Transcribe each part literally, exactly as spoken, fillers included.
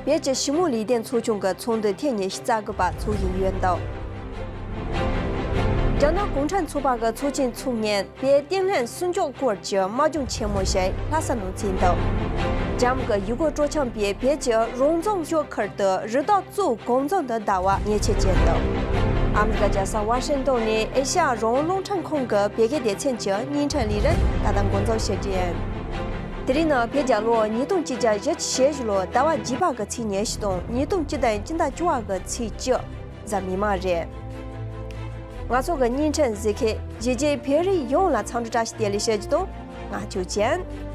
བོད་ཀྱི་ཞི་མོལ་ལས་དོན་ཚོགས་ཆུང་གི་ཚོགས་འདུ་ཐེངས་ཉི་ཤུ་རྩ་དགུ་པ་འཚོགས་བཞིན་ཡོད་འདུག་རྒྱ་ནག་གུང་ཁྲན་ཚོགས་པ་གི་ཚོགས་ཆེན་འཚོགས་མཁན་བོད་བརྟན་ལྷིང་སྲུང་སྐྱོབ་སྐོར་གྱི་དམག་སྦྱོང་ཆེན་མོ་ཞིག་ལྷ་ས་ནང་བཙུགས་འདུག་རྒྱ་མི་གི་ཡུལ་སྐོར་སྤྲོ་འཆམ་པས་བོད་ཀྱི་རོང་ཚོང་ཤོག་ཁུལ་དུ་རི་དྭགས་གཙོ་བོ་གངས་འཛོམས་དུ་བདའ་བ་ཉེས་ཆད་བཅད་འདུག་ཨ་མི་རི་ཀ་རྒྱལ་ས་ཝ་ཤིང་ཏོན་ནས་ཨེ་ཤ་ཡ་རང་དབང་རླུང་འཕྲིན་ཁང་གི་བོད་སྐད་སྡེ་ཚན་གྱི་བརྙན་འཕྲིན་ལས་རིམ་ད་ལྟ་འགོ་འཛུགས་བྱེད་ཀྱི་ཡིན། དེ་རིང་ནི་བོད་རྒྱལ་ལོ་ཉིས་སྟོང་གཅིག་བརྒྱ་བཞི་བཅུ་ཞེ་བཞི་ལོ་ཟླ་བ་བརྒྱད་པ་གི་ཚེས་ཉི་ཤུ་དང་ཉིས་སྟོང་བཅུ་དང་བཅུ་ཟླ་བཅུ་བ་གི་ཚེས་བཅུ་གཟའ་མིག་དམར་རེད། ང་ཚོ་གི་བརྙན་འཕྲིན་གཟིགས་མཁན་གཞིས་བྱེས་བོད་རིགས་ཡོངས་ལ་འཚམས་འདྲི་བཀྲ་ཤིས་བདེ་ལེགས་ཞུ་རྒྱུ་དང་། ང་ཆོས་ཅན།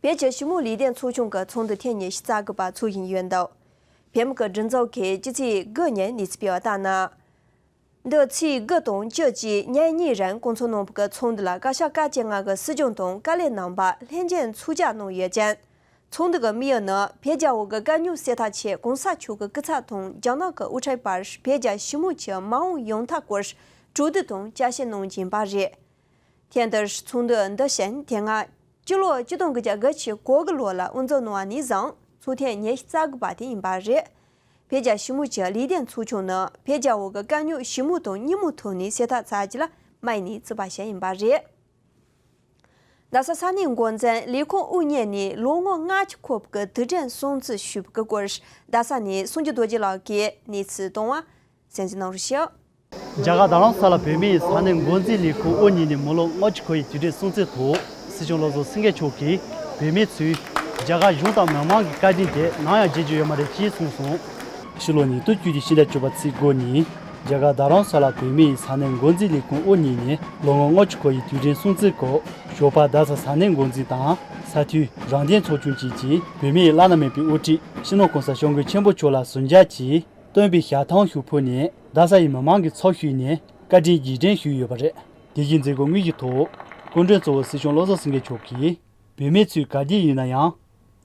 བོད་ཀྱི་ཞི་མོལ་ལས་དོན་ཚོགས་ཆུང་གི་ཚོགས་འདུ་ཐེངས་ཉི་ཤུ་རྩ་དགུ་པ་འཚོགས་བཞིན་ཡོད་འདུག་བོད་མི་གི་སྒྲིག་འཛུགས་ཀྱིས་སྤྱི་ཚེས་དགུ་ཉིན་གནས་ཚུལ་སྤེལ་བ་ལྟར་ན། འདི་ཚེས་དགུ་དང་བཅུ་བཅས་ཉིན་གཉིས་རིང་གོ་མཚོན་ནང་བུ་གི་ཚོགས་འདུ་ལ་བཀའ་ཤག་བཀའ་བཅད་ལྔ་གི་སྲིད་སྐྱོང་དང་བཀའ་བློན་རྣམ་པ་ལྷན་རྒྱས་ཚོགས་བཅར་གནང་ཡོད་ཅིང་། ཚོགས་འདུ་གི་དམིགས་ཡུལ་ནི་བོད་རྒྱལ་པོ་གི་དཀའ་རྙོག་སེལ་ཐབས་ཆེད་གོང་ས་མཆོག་གི་སྐུ་ཚབ་དང་རྒྱ་ནག་གི་དབུ་ཁྲིད་བར་བོད་རྒྱ་ཞི་མོལ་གྱི་མ་འོངས་ཡོང་ཐབས་སྐོར་གྲོས་བསྡུར་དང་བསྐྱར་ཞིབ་གནང་བཞིན་པ་རེད། ཐེངས་འདིར་ཚོགས་འདུ་འདི་བཞིན་དེ་སྔ་སྤྱི་ལོ་ཆིག་སྟོང་དགུ་བརྒྱ་དགུ་བཅུ་གོ་དགུ་ལོ་ལ་དབུ་འཛུགས་གནང་བ་ནས་བཟུང་ཚོགས་ཐེངས་ཉི་ཤུ་རྩ་དགུ་པ་དེ་ཡིན་པ་རེད། བོད་རྒྱ་ཞི་མོལ་གྱི་ལས་དོན་ཚོགས་ཆུང་ནི་བོད་རྒྱལ་པོ་གི་དཀའ་རྙོག་ཞི་མོལ་དང་གཉིས་མོལ་ཐོག་ནས་སེལ་ཐབས་བྱ་རྒྱུ་ལ་དམིགས་ནས་བཙུགས་པ་ཞིག་ཡིན་པ་རེད། རྡ་ས་ས་གནས་འགོ་འཛིན་ལས་ཁུངས་དབུ་བརྙེས་ནས་ལོ་ངོ་ལྔ་བཅུ་འཁོར་བའི་དུས་དྲན་སྲུང་བརྩི་ཞུས་པའི་སྐོར་རྡ་ས་ནས་སངས་རྒྱས་རྡོ་རྗེ་ལགས་ཀྱིས་གནས་ཚུལ་གཏོང་བ་གསན་གཟིགས་གནང་རོགས་ཞུ། རྒྱ་གར་རྡ་རམ་ས་ལ་བོད་མིའི་ས་གནས་འགོ་འཛིན་ལས་ཁུངས་དབུ་བརྙེས་ནས་མི་ལོ་ལྔ་བཅུ་འཁོར་བའི་དུས་དྲན་སྲུང་བརྩི་ཐོག་སྲིད་སྐྱོང་བློ་བཟང་སེང་གེ་མཆོག་གིས་བོད་མི་ཚོས་རྒྱ་གར་གཞུང་དང་མི་མང་གི་བཀའ་དྲིན་དེ་ནམ་ཡང་བརྗེད་རྒྱུ་ཡོད་མ་རེད་ཅེས་གསུངས་སོང་། ཕྱི་ལོ་ཉིས་སྟོང་བཅུ་དང་ཕྱེད་ཀ་བཅུ་པ་ཚེས་དགུ་ཉིན་རྒྱ་གར་རྡ་རམ་ས་ལ་བོད་མིའི་ས་གནས་འགོ་འཛིན་ལས་ཁུངས་དབུ་བརྙེས་ནས་ལོ་ངོ་ལྔ་བཅུ་འཁོར་བའི་དུས་དྲན་སྲུང་བརྩི་སྐོར་ཞོགས་པ་རྡ་ས་ས་གནས་འགོ་འཛིན་དང་ས་འཐུས་རང་བདེན་ཚོགས་ཆུང་བཅས་ཀྱིས་བོད་མིའི་བླ་ན་མེད་པའི་དབུ་ཁྲིད་སྤྱི་ནོར་གོང་ས་སྐྱབས་མགོན་ཆེན་པོ་མཆོག་ལ་ཟུར་མཇལ་གྱིས་སྟོན་པའི་ཞལ་ཐང་ཞིག་ཕུལ་ནས་རྡ་ས་ཡི་མི་མང་གི་ཚབ་ཞུས་ནས་བཀའ་དྲིན་རྗེས་དྲན་ཞུས་ཡོད་པ་རེད། དེ་བཞིན་མཛད་སྒོ་དངོས་ཀྱི་ཐོག་སྐུ་མགྲོན་གཙོ་བོ་སྲིད་སྐྱོང་བློ་བཟང་སེང་གེ་མཆོག་གིས་བོད་མི་ཚོས་ག་དུས་ཡིན་ན་ཡང་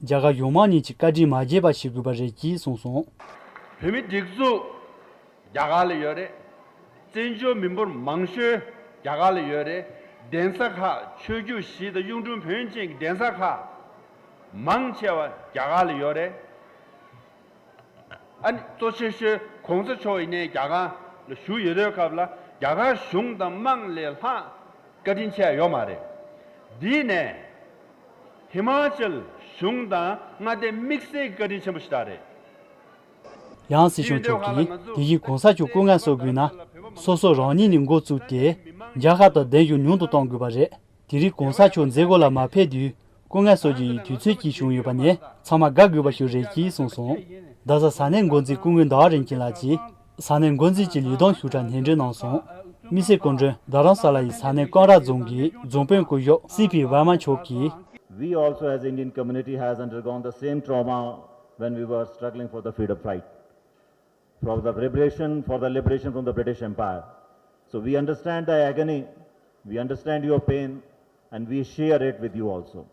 རྒྱ་གར་གཞུང་མང་གཉིས་ཀྱི་བཀའ་དྲིན་མ་བརྗེད་པ་བྱེད་དགོས་པ་རེད་ཅེས་གསུངས་སོང་། བོད་མི་སྒྲིག་འཛུགས་རྒྱ་གར་ལ་ཡོད་རེད། བཙན་བྱོལ་མི་འབོར་མང་ཤོས་རྒྱ་གར་ལ་ཡོད་རེད། གདན་ས་ཁག་ཆོས་བརྒྱུད་བཞི་དང་གཡུང་དྲུང་བོན་བཅས་ཀྱི་གདན་ས་ཁག་མང་ཆེ་བ་རྒྱ་གར་ལ་ཡོད་རེད། ཨ་ནི་གཙོ་ཆེ་ཤོས་གོང་ས་མཆོག་ཡིན་ནའི་རྒྱ་གར་ལ་བཞུགས་ཡོད་དུས་སྐབས་ལ་རྒྱ་གར་གཞུང་དང་དམངས་ལས་ལྷག་བཀའ་དྲིན་ཆེ་ཡ་ཡོད་མ་རེད། འདི་ནས་ཧི་མ་ཅལ་གཞུང་དང་མངའ་སྡེ་དམིགས་བསལ་གྱི་བཀའ་དྲིན་ཆེན་པོ་ཞིག་རེད། ཡང་སྲིད་སྐྱོང་མཆོག་གིས་དེ་བཞིན་གོང་ས་མཆོག་སྐུ་ངལ་གསོ་དགོས་ན་སོ་སོ་རང་ཉིད་ནས་འགོ་བཙུགས་ཏེ་རྒྱལ་ཁབ་དང་ལྡན་ཤུགས་ཉུང་དུ་གཏོང་དགོས་པ་རེད། དེ་རིང་གོང་ས་མཆོག་མཛད་སྒོ་ལ་མ་ཕེབས་དུས་སྐུ་ངལ་གསོ་རྒྱུ་ཡི་དུས་ཚོད་ཅིག་བྱུང་ཡོད་པ་ནི་ཚང་མ་དགའ་དགོས་པ་ཞིག་རེད་ཅེས་གསུངས་སོང་། རྡ་ས་ས་གནས་འགོ་འཛིན་སྐུ་ངོ་ཟླ་བ་རིན་ཆེན་ལགས་ཀྱིས་ས་གནས་འགོ་འཛིན་གྱི་ལས་དོན་ཞུ་གྲྭར་སྣེ་འདྲེན་གནང་སོང་། དམིགས་བསལ་སྐུ་མགྲོན་རྡ་རམ་ས་ལ་ཡི་ས་གནས་ཀང་ར་རྫོང་གི་རྫོང་དཔོན་སྐུ་ཞབས་སི་པི་ཝར་མ་མཆོག་གིས། We also as Indian community has undergone the same trauma when we were struggling for the freedom fight. From the liberation, for the liberation from the British Empire. So we understand the agony, we understand your pain, and we share it with you also.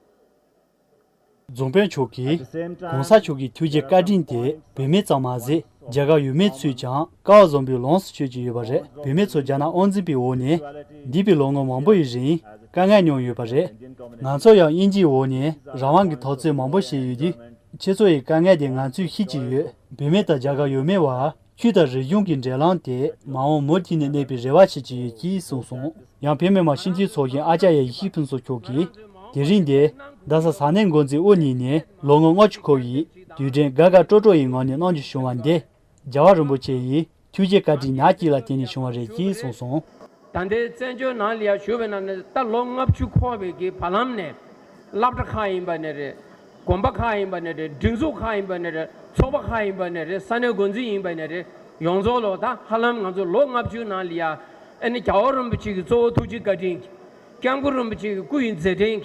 རྫོང་དཔོན་མཆོག་གིས་གོང་ས་མཆོག་གི་ཐུགས་རྗེ་བཀའ་དྲིན་དེ་བོད་མི་ཙམ་མ་ཟད་རྒྱ་གར་ཡུལ་མི་ཚོས་ཀྱང་སྐལ་བ་བཟང་པོས་ལོངས་སུ་སྤྱོད་ཀྱི་ཡོད་པ་རེད། བོད་མི་ཚོ་རྒྱ་ནག་དབང་འཛིན་པའི་འོག་ནས་འདས་པའི་ལོ་ངོ་མང་པོ་ཡི་རིང་དཀའ་ངལ་མྱོང་ཡོད་པ་རེད། ང་ཚོ་ཡང་དབྱིན་ཇིའི་འོག་ནས་རང་དབང་གི་འཐབ་རྩོད་མང་པོ་བྱས་ཡོད་དུས། ཁྱེད་ཚོ་ཡི་དཀའ་ངལ་དེ་ང་ཚོས་ཤེས་ཀྱི་ཡོད། བོད་མི་དང་རྒྱ་གར་ཡུལ་མི་བར་ཆོས་དང་རིག་གཞུང་གི་འབྲེལ་ལམ་དེ་མ་འོངས་མུ་མཐུད་ནས་གནས་པའི་རེ་བ་བྱེད་ཀྱི་ཡོད་ཅེས་གསུངས་སོང་། ཡང་བོད་མི་མང་སྤྱི་འཐུས་ཚོགས་གཞོན་ཨ་ཅར་ཡ་ཡེ་ཤེས་ཕུན་ཚོགས་མཆོག་གིས་དེ་རིང་འདིར་རྡ་ས་ས་གནས་འགོ་འཛིན་དབུ་བརྙེས་ནས་ལོ་ངོ་ལྔ་བཅུ་འཁོར་བའི་དུས་དྲན་དགའ་དགའ་སྤྲོ་སྤྲོ་ཡི་ངང་ནས་གནང་རྒྱུ་བྱུང་བ་འདི་རྒྱལ་བ་རིན་པོ་ཆེ་ཡི་ཐུགས་རྗེ་བཀའ་དྲིན་ཉག་གཅིག་ལ་བརྟེན་ནས་བྱུང་བ་རེད་ཅེས་གསུངས་སོང་། ད་ལྟའི་བཙན་བྱོལ་ནང་ལ་ཡང་བཞུགས་པའི་ནང་ནས་ད་ལོ་ལྔ་བཅུ་འཁོར་བའི་གི་བར་ལམ་ནས་སློབ་གྲྭ་ཁག་ཡིན་པ་ནས་རེད། དགོན་པ་ཁག་ཡིན་པ་ནས་རེད། སྒྲིག་འཛུགས་ཁག་ཡིན་པ་ནས་རེད། ཚོགས་པ་ཁག་ཡིན་པ་ནས་རེད། ས་གནས་འགོ་འཛིན་ཡིན་པ་ནས་རེད། ཡོངས་རྫོགས་ལོ་ད་ཧ་ལམ་ང་ཚོ་ལོ་ལྔ་བཅུའི་ནང་ལ་ཡང་ཨ་ནི་རྒྱལ་བ་རིན་པོ་ཆེ་གི་གཙོ་བོ་ཐུགས་རྗེ་བཀའ་དྲིན། སྐྱབས་མགོན་རིན་པོ་ཆེ་གི་སྐུ་ཡི་མཛད་འཕྲིན།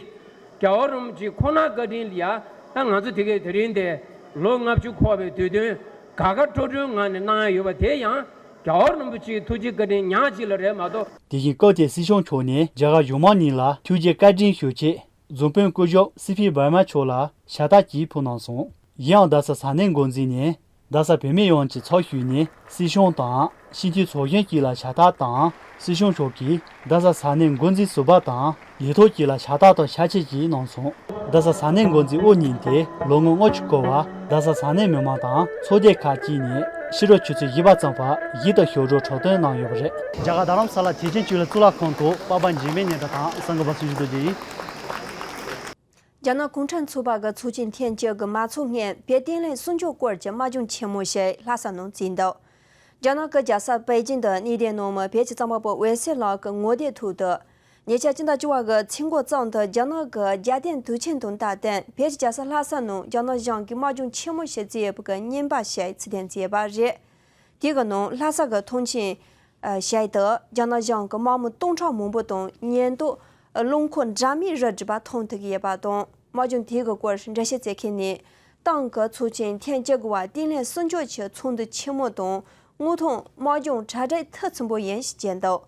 རྒྱལ་བ་རིན་པོ་ཆེ་ཁོ་ན་བཀའ་དྲིན་ལ་ཡ་ད་ང་ཚོ་དེ་གའི་དེ་རིང་དེ་ལོ་ལྔ་བཅུ་འཁོར་བའི་དུས་སྟོན་དགའ་དགའ་སྤྲོ་སྤྲོའི་ངང་ནས་གནང་ཡ་ཡོད་པ་དེ་ཡང་རྒྱལ་བ་རིན་པོ་ཆེའི་ཐུགས་རྗེ་བཀའ་དྲིན་ཉག་གཅིག་ལ་རེད་མ་གཏོགས། དེ་བཞིན་སྐབས་དེར་སྲིད་སྐྱོང་མཆོག་ནས་རྒྱ་གར་གཞུང་མང་གཉིས་ལ་ཐུགས་རྗེ་བཀའ་དྲིན་ཞུ་ཆེད་ རྫོང་དཔོན་སྐུ་ཞབས་སི་ཕི་བྷར་མ་མཆོག་ལ་ཕྱག་རྟགས་ཀྱིས་ཕུལ་གནང་སོང་། གཞན་ཡང་རྡ་ས་ས་གནས་འགོ་འཛིན་ནས་རྡ་ས་བོད་མི་ཡོངས་ཀྱི་ཚོགས་ཞུགས་ནས་སྲིད་སྐྱོང་དང་སྤྱི་འཐུས་ཚོགས་གཞོན་བཅས་ལ་ཕྱག་རྟགས་དང་། སྲིད་སྐྱོང་མཆོག་གིས་རྡ་ས་ས་གནས་འགོ་འཛིན་ཟུར་པ་དང་ལས་ཐོག་བཅས་ལ་ཕྱག་རྟགས་དང་ཕྱག་ཕྱིད་བཅས་གནང་སོང་། རྡ་ས་ས་གནས་འགོ་འཛིན་དབུ་བརྙེས་ཏེ་ལོ་ངོ་ལྔ་བཅུ་འཁོར་བར་རྡ་ས་ས་གནས་མི་མང་དང་ཚོགས་སྡེ་ཁག་བཅས་ནས་ཕྱི་དྲོ་ཆུ་ཚོད་བཞི་པ་ཙམ་བར་གཞས་དང་ཞབས་བྲོ་འཁྲབ་སྟོན་གནང་ཡོད་པ་རེད། རྒྱ་གར་རྡ་རམ་ས་ལ་དད་ཅན་ཆོས་ལ་གཙུག་ལག་ཁང་དུ་པ་ཕ་འཇིགས་མེད་གནས་བདག་དང་སངས་རྒྱས་པ་ཚུལ་ཁྲིམས་རྡོ་རྗེ་ཡིས། རྒྱ་ནག་གུང་ཁྲན་ཚོགས་པ་གི་ཚོགས་ཆེན་ཐེངས་བཅུ་གི་མ་ཚོགས་སྔོན་བོད་དྲིན་ལན་གསོལ་འབྱོར་སྐོར་གྱི་དམར་གཞུང་ཆེན་མོ་ཞིག་ལྷ་ས་ནང་བཙུགས་འདུག་རྒྱ་ནག་གི་རྒྱལ་ས་པེ་ཅིང་དུ་གནས་བསྡད་གནང་མི་བོད་ཀྱི་རྩོམ་པ་པོ་འོད་ཟེར་ལགས་ཀྱི་ངོ་དེབ་ཐོག་ཏུ། ཉེ་ཆར་སྤྱི་ཟླ་བཅུ་པ་གི་ཚེས་འགོ་ཙམ་དུ་རྒྱ་ནག་གི་རྒྱལ་བསྟན་དུས་ཆེན་དང་སྟབས་བསྟུན་བོད་ཀྱི་རྒྱལ་ས་ལྷ་ས་ནང་རྒྱ་ནག་གཞུང་གིས་དམར་གཞུང་ཆེན་མོ་ཞིག་བཙུགས་ཡོད་པ་གི་རྙིང་པ་ཞིག་ཚུལ་ལྡན་བྱས་པ་རེད། དེ་གི་ནང་ལྷ་ས་གི་ཐང་ཆེན། ཞིག་ཏུ་རྒྱ་ནག་གཞུང་གི་དམག་མི་སྟོང་ཕྲག་མང་པོ་དང་ཉེན་རྟོག་རླངས་འཁོར་འདྲ་མིན་རུ་སྒྲིག་པ་མཐོང་ཐུབ་ཀྱི་ཡོད་པ་དང་། དམག་སྦྱོང་དེ་གི་སྐོར་འགྲེལ་བཤད་བྱེད་མཁན་ནས། ཏང་གི་ཚོགས་ཆེན་ཐེངས་བཅུ་དགུ་པ་དྲིན་ལན་གསོལ་འབྱོར་གྱི་ཚོགས་འདུ་ཆེན་མོ་དང་དངོས་མཐོང་དམག་སྦྱོང་གྲ་སྒྲིག་མཐིལ་ཕྱིན་པོ་ཡིན་ཞེས་བརྗོད་འདུག་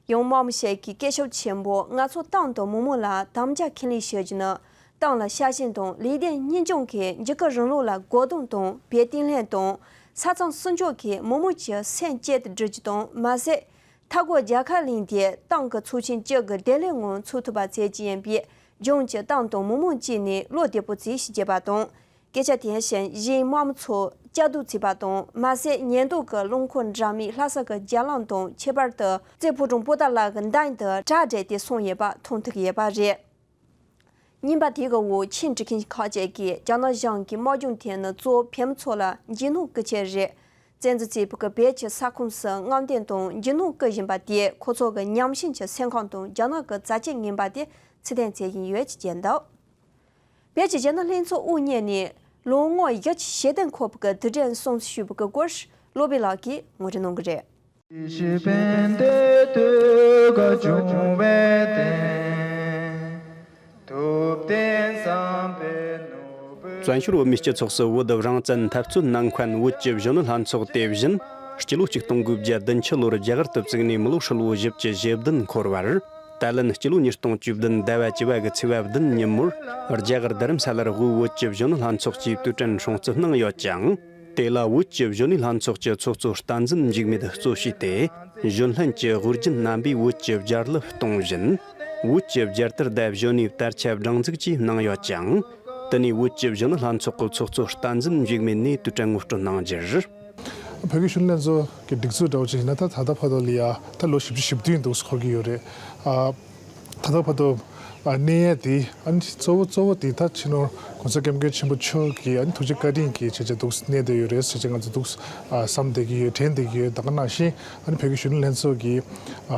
ཡང་དམག་མི་ཞིག་གིས་སྐུ་ཞབས་ཆེན་པོ་ང་ཚོ་ཏང་དང་མི་མང་ལ་དམ་བཅའ་འཁྱེར་ལེན་ཞུ་རྒྱུ་ནི། ཏང་ལ་ཤ་ཞེན་དང་ལས་དོན་གཉེར་སྐྱོང་གིས་འཇིགས་སྐུལ་རིང་ལུགས་ལ་རྒོལ་རྡུང་དང་བོད་དྲིན་ལན་དང་ས་མཚམས་སྲུང་སྐྱོབ་ཀྱི་མི་མང་གི་སེམས་གཅིག་ཏུ་སྒྲིལ་རྒྱུ་དང་མ་ཟད། མཐའ་འཁོར་རྒྱལ་ཁ་ལེན་ཏེ་ཏང་གི་ཚོགས་ཆེན་བཅུ་དགུ་བདེ་ལེགས་ངང་ཚོགས་ཐུབ་པ་བྱེད་རྒྱུ་ཡིན་པས་ལྗོངས་ཀྱི་ཏང་དང་མི་མང་བཅས་ནས་བློ་བདེ་པོ་བྱོས་ཞེས་བརྗོད་པ་དང་། སྐད་ཆ་དེ་བཞིན་གཞན་དམག་མི་ཚོ་བཅའ་སྡོད་བྱས་པ་དང་མ་ཟད་ཉེན་རྟོག་གི་རླངས་འཁོར་འདྲ་མིན་ལྷ་ས་གི་རྒྱ་ལམ་དང་ཁྱད་པར་དུ་རྩེ་ཕོ་བྲང་པོ་ཏཱ་ལ་གི་མདུན་དུ་གྲ་སྒྲིག་སྟེ་སོང་ཡོད་པ་མཐོང་ཐུབ་ཀྱི་ཡོད་པ་རེད། རྙིང་པ་དེ་གི་འོག་ཆེད་འབྲི་མཁན་ཁག་ཅིག་གིས་རྒྱ་ནག་གཞུང་གི་དམག་སྦྱོང་དེ་ནི་གཙོ་བོ་བོད་མི་ཚོ་ལ་འཇིགས་སྣང་སྐུལ་ཆེད་རེད། བཙན་འཛུལ་བྱས་པའི་བོད་ཀྱི་ས་ཁོངས་སུ་རྔམ་སྟོན་དང་འཇིགས་སྣང་སྐུལ་བཞིན་པ་དེས་ཁོ་ཚོ་གི་ཉམས་ཞན་གྱི་སེམས་ཁམས་དང་རྒྱ་ནག་གི་མཛའ་བརྩེ་ངན་པ་དེ་ཚུལ་ལྡན་བྱེད་བཞིན་ཡོད་ཅེས་བརྗོད་འདུག་བོད་ཀྱི་གཞོན་ནུ་ལྷན་ཚོགས་དབུ་བརྙེས་ནས་ལོ་ངོ་བཞི་བཅུ་ཞེ་བདུན་འཁོར་བའི་དུས་དྲན་སྲུང་བརྩི་ཞུས་པའི་སྐོར་བློ་བྷེ་ལགས་ཀྱིས་ངོ་སྤྲོད་གནང་གི་རེད། བཙན་བྱོལ་བོད་མིའི་སྤྱི་ཚོགས་སུ་བོད་རང་བཙན་འཐབ་རྩོད་ནང་འཁོད་བོད་ཀྱི་གཞོན་ནུ་ལྷན་ཚོགས་དེ་བཞིན་སྤྱི་ལོ་ཆིག་སྟོང་དགུ་བརྒྱ་བདུན་ཅུ་ལོར་རྒྱ་གར་དུ་བཙུགས་ནས་མི་ལོ་ཧྲིལ་བོ་བཞི་བཅུ་ཞེ་བདུན་འཁོར་བར། ད་ལན་སྤྱི་ལོ་ཉིས་སྟོང་བཅུ་བདུན་ཟླ་བ་བཅུ་པ་གི་ཚེས་པ་བདུན་ཉིན་མོར་རྒྱ་གར་རྡ་རམ་ས་ལར་དབུས་བོད་ཀྱི་གཞོན་ནུ་ལྷན་ཚོགས་ཀྱིས་དུས་དྲན་སྲུང་བརྩི་གནང་ཡོད་ཅིང་། དེ་ལ་བོད་ཀྱི་གཞོན་ནུ་ལྷན་ཚོགས་ཀྱི་ཚོགས་གཙོ་བསྟན་འཛིན་འཇིགས་མེད་གཙོ་བྱས་ཏེ། གཞོན་ལྷན་གྱི་དབུ་རྒྱན་རྣམ་པས་བོད་ཀྱི་རྒྱལ་གླུ་གཏོང་བཞིན། བོད་ཀྱི་རྒྱལ་དར་དང་གཞོན་ནུའི་དར་ཆ་སྒྲེང་འཛུགས་བཅས་གནང་ཡོད་ཅིང་། དེ་ནས་བོད་ཀྱི་གཞོན་ནུ་ལྷན་ཚོགས་ཀྱི་ཚོགས་གཙོ་བསྟན་འཛིན་འཇིགས་མེད་ནས་དུས་དྲན་ངོ་སྤྲོད་གནང་རྒྱུར། བོད་ཀྱི་གཞོན་ནུ་ལྷན་ཚོགས་ཀྱི་སྒྲིག་འཛུགས་འདྲ་བོ་ཅིག་ཡིན་ན་ད་ད་ལྟ་བར་དུ་ལ་ཡ་ད་ལོ་བཞི་བཅུ་ཞེ་བདུན་འདུག་སེ་འཁོར་གྱི་ཡོད་རེད། ཨ། ད་ལྟ་བར་དུ་ཨ་གནས་ཡས་དེ་ཨ་ནི་གཙོ་བོ་གཙོ་བོ་དེ་ད་ཕྱི་ནང་གོང་ས་སྐྱབས་མགོན་ཆེན་པོ་མཆོག་གི་ཨ་ནི་ཐུགས་རྗེ་བཀའ་དྲིན་གྱིས་བྱས་བྱས་འདུག་སེ་གནས་བསྡད་ཡོད་རེད་ཟེར་བྱས་ང་ཚོ་འདུག་སེ་ཨ་བསམ་བསྡད་ཀྱི་ཡོད། དྲན་བསྡད་ཀྱི་ཡོད། ད་ག་ནང་བཞིན་ཨ་ནི་བོད་ཀྱི་གཞོན་ནུ་ལྷན་ཚོགས་ཀྱི་ཨ་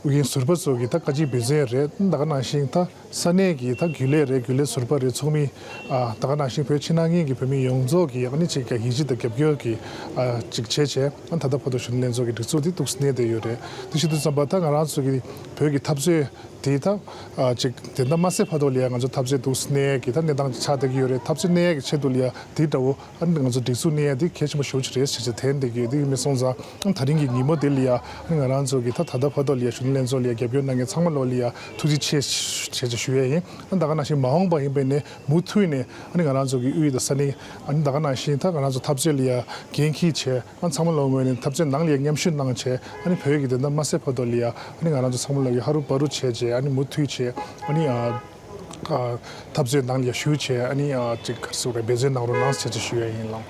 ཨུ་རྒྱན་ཟུར་པ་ཚོ་གི་ད་བཀའ་སྤྱི་འབད་བརྩོན་རེད། ད་ག་ནང་བཞིན་ད། ས་གནས་ཀྱི་ད་རྒྱུན་ལས་རེད། རྒྱུན་ལས་ཟུར་པ་རེད། ཚོགས་མི་ཨ་ད་ག་ནང་བཞིན་བོད་ཕྱི་ནང་གཉིས་ཀྱི་བོད་མི་ཡོངས་རྫོགས་ཀྱི་ཨ་ནི་ཅིག་ཡིད་ཆེས་དང་རྒྱབ་སྐྱོར་གྱི་ཨ་ཅིག་བྱས་བྱས་ཨ་ད་ལྟ་བར་དུ་གཞོན་ནུ་ལྷན་ཚོགས་ཀྱི་སྒྲིག་འཛུགས་འདི་འདུག་སེ་གནས་བསྡད་ཡོད་རེད། དེ་བྱེད་དུས་ཙམ་པ་ད་ང་རང་ཚོ་གི་བོད་ཀྱི་འཐབ་རྩོད་དེ་ད་ཨ་ཅིག་དེ་འདྲ་མ་ཟད་བར་དུ་ལ་ཡང་ང་ཚོ་འཐབ་རྩོད་འདུག་སེ་གནས་ཀྱི་ད་གནས་སྟངས་ཆགས་བསྡད་ཀྱི་ཡོད་རེད། འཐབ་རྩོད་གནས་ཀྱི་ཆེད་དུ་ལ་ཡང་དེ་འདྲ་བོ། ཨ་ནི་ང་ཚོ་སྒྲིག་འཛུགས་གནས་ཡ་དེ་གལ་ཆེན་པོ་ཞེ་པོ་ཅིག་རེད་ཟེར་བྱས་དྲན་བསྡད་ཀྱི་ཡོད། དེ་ཡིན་པ་སོང་ཙང་ཨ་ནི་ད་རིང་གི་ཉིན་མོ་དེ་ལ་ཡ་ཨ་ནི་ང་རང་ཚོ་གི་ད་ད་ལྟ་བར་དུ་ལ་ཡ་གཞོན་ནུ་ལྷན་ཚོགས་ལ་ཡ་རྒྱབ་སྐྱོར་གནང་མཁན་ཚང་མ་ལོ་ལ་ཡ་ཐུགས་རྗེ་ཆེ་ཞེས་ཞུ་ཡ་ཡིན། ཨ་ནི་ད་ག་ནང་བཞིན་མ་འོངས་པ་ཡིན་པ་ཡིན་ནའི་མུ་མཐུད་ནས་ཨ་ནི་ང་རང་ཚོ་གི་དབུས་དང་ས་གནས་ཨ་ནི་ད་ག་ནང་བཞིན་ད་ང་རང་ཚོ་འཐབ་རྩོད་ལ་ཡ་འགན་འཁྱེར་བྱས་ཨ་ནི་ཚང་མ་ལོ་ངོས་ནས་འཐབ་རྩོད་ནང་ལ་ཡ་མཉམ་ཞུགས་གནང་བྱས་ཨ་ནི་བོད་ཀྱི་དེ་འདྲ་མ་ཟད་བར་དུ་ལ་ཡ་ཨ་ནི་ང་རང་ཚོ་ཚང་མ་ལོ་ཡ་ཧ་རུ་བ་རུ་བྱས་བྱས་ཨ་ནི་མུ་མཐུད་བྱས་ཨ་ནི་ཨ། འཐབ་རྩོད་ནང་ལ་ཞུགས་བྱས་ཨ་ནི་ཨ་ཅིག་ག་རེ་ཟེར་དགོས་རེད། འབད་བརྩོན་གནང་རོགས་གནང་ཟེར་ཅིག་ཞུ་ཡ་ཡིན་ལགས།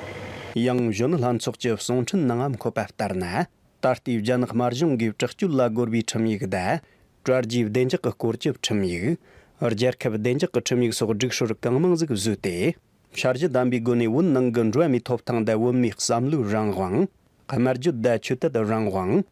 ཡང་གཞོན་ནུ་ལྷན་ཚོགས་ཀྱི་གསུང་འཕྲིན་ནང་ངམ་འཁོད་པ་ལྟར་ན། ད་ལྟའི་རྒྱ་ནག་དམར་གཞུང་གིས་དྲག་སྤྱོད་ལ་རྒོལ་བའི་ཁྲིམས་ཡིག་དང་། དྲ་རྒྱའི་བདེ་འཇགས་ཀྱི་སྐོར་གྱི་ཁྲིམས་ཡིག་རྒྱལ་ཁབ་བདེ་འཇགས་ཀྱི་ཁྲིམས་ཡིག་སོགས་སྒྲིག་སྲོལ་གང་མང་ཟིག་བཟོས་ཏེ། འཆར་གཞི་ལྡན་པའི་སྒོ་ནས་བོད་ནང་གི་འགྲོ་བ་མིའི་ཐོབ་ཐང་དང་བོད་མིའི་བསམ་བློའི་རང་དབང་། སྨྲ་བརྗོད་དང་ཆོས་དད་རང་དབང་།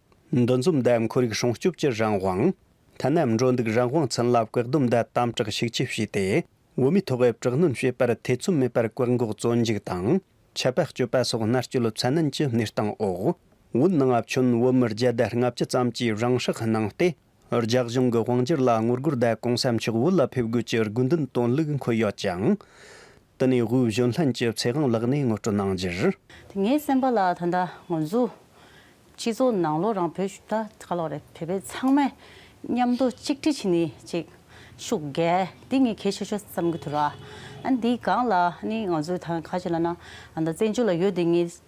འདུ་འཛོམས་དང་ཁོར་ཡུག་སྲུང་སྐྱོབ་ཀྱི་རང་དབང་། ཐ་ན་འགྲོ་འདུག་རང་དབང་ཚུན་ལ་བཀག་སྡོམ་དང་དམ་དྲག་ཤུགས་ཆེ་བྱས་ཏེ། བོད་མིའི་ཐོག་དྲག་གནོན་བྱེད་པར་ཐེ་ཚོམ་མེད་པར་བཀག་འགོག་བཙོན་འཇུག་དང་། ཆད་པ་གཅོད་པ་སོགས་མནར་གཅོད་ཚད་ནན་གྱི་གནས་སྟངས་འོག་བོད་ནང་ཁྱོན་བོད་མི་བརྒྱ་དང་ལྔ་བཅུ་ཙམ་གྱིས་རང་སྲོག་གནང་སྟེ། རྒྱ་གཞུང་གི་དབང་སྒྱུར་ལ་ངོ་རྒོལ་དང་གོང་ས་མཆོག་བོད་ལ་ཕེབས་དགོས་ཀྱི་དགོས་འདུན་བཏོན་ལུགས་འཁོད་ཡོད་ཅིང་། དེ་ནས་དབུས་གཞོན་ལྷན་གྱི་ཚེ་དབང་ལགས་ནས་ངོ་སྤྲོད་གནང་རྒྱུར། ངའི་སེམས་པ་ལ་ད་ལྟ་ང་ཚོ་སྤྱི་ཚོགས་ནང་ལོགས་རང་བོད་ད་ག་ལོག་རེད། བོད་པའི་ཚང་མས་མཉམ་དུ་གཅིག་སྒྲིལ་བྱས་ནས་ཅིག་ ཤུགས་རྒྱས་འདི་ངས་གལ་ཆེ་ཤོས་བསམ་གྱི་འདུག་ར། ཨ་ནི་འདིའི་སྒང་ལ་ཨ་ནི་ང་ཚོའི་ད་ག་ཅི་ལབ་ན། ཨ་ད་བཙན་བྱོལ་ལ་ཡོད་དེ་ངས་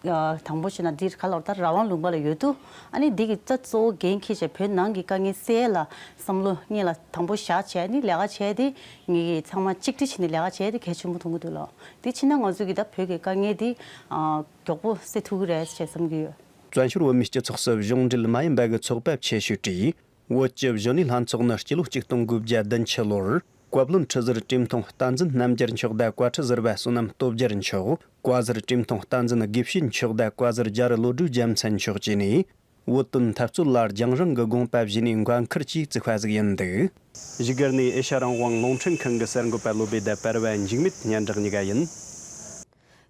ཨ་དང་པོ་བྱས་ན་འདིར་ག་ལབ་ད་རང་དབང་ལུང་པ་ལ་ཡོད་དུས། ཨ་ནི་འདི་གི་ད་གཙོ་བོ་འགན་འཁྱེར་བྱས་བོད་ནང་གི་དཀའ་ངལ་སེལ་ཡས་ལ་བསམ་བློ་སྔོན་ལ་དང་པོ་བཞག་བྱས་ནི་ལས་ཀ་བྱས་ཏེ། ངེད་ཀྱིས་ཚང་མ་གཅིག་སྒྲིལ་བྱས་ནས་ལས་ཀ་བྱས་ཏེ་གལ་ཆེན་པོ་མཐོང་གི་འདུག་ལོ། དེ་བྱས་ན་ང་ཚོ་གི་ད་བོད་ཀྱི་དཀའ་ངལ་འདི་ཨ་མགྱོགས་པོ་སེལ་ཐུབ་ཀྱི་རེད་ཅེས་བསམ་གྱི་ཡོད། བཙན་བྱོལ་བོད་མིའི་སྤྱི་ཚོགས་སུ་གཞུང་འབྲེལ་མ་ཡིན་པ་གི་ཚོགས་པ་ཆེ་ཤོས་ཀྱིས། བོད་ཀྱི་གཞོན་ནུའི་ལྷན་ཚོགས་ནི་སྤྱི་ལོ་ཆིག་སྟོང་དགུ་བརྒྱ་བདུན་ཅུ་ལོར་བཀའ་བློན་ཁྲི་ཟུར་གྲོས་མཐོང་བསྟན་འཛིན་རྣམ་རྒྱལ་མཆོག་དང་བཀའ་ཁྲི་ཟུར་པ་བསོད་ནམས་སྟོབས་རྒྱལ་མཆོག་བཀའ་ཟུར་གྲོས་མཐོང་བསྟན་འཛིན་དགེ་བཤེས་མཆོག་དང་བཀའ་ཟུར་རྒྱ་རི་བློ་གྲོས་རྒྱལ་མཚན་མཆོག་བཅས་ནས་བོད་དོན་འཐབ་རྩོད་ལ་རྒྱང་རིང་གི་དགོངས་པ་བཞེས་ནས་འགན་འཁུར་གྱིས་བཙུགས་པ་ཟིག་ཡིན་འདུག། བཞུགས་སྒར་ནས་ཨེ་ཤ་རང་དབང་རླུང་འཕྲིན་ཁང་གི་གསར་འགོད་པ་བློ་བྷེ་དང་བར་བ་འཇིགས་མེད་སྙན་གྲགས་གཉིས་ཀ་ཡིན།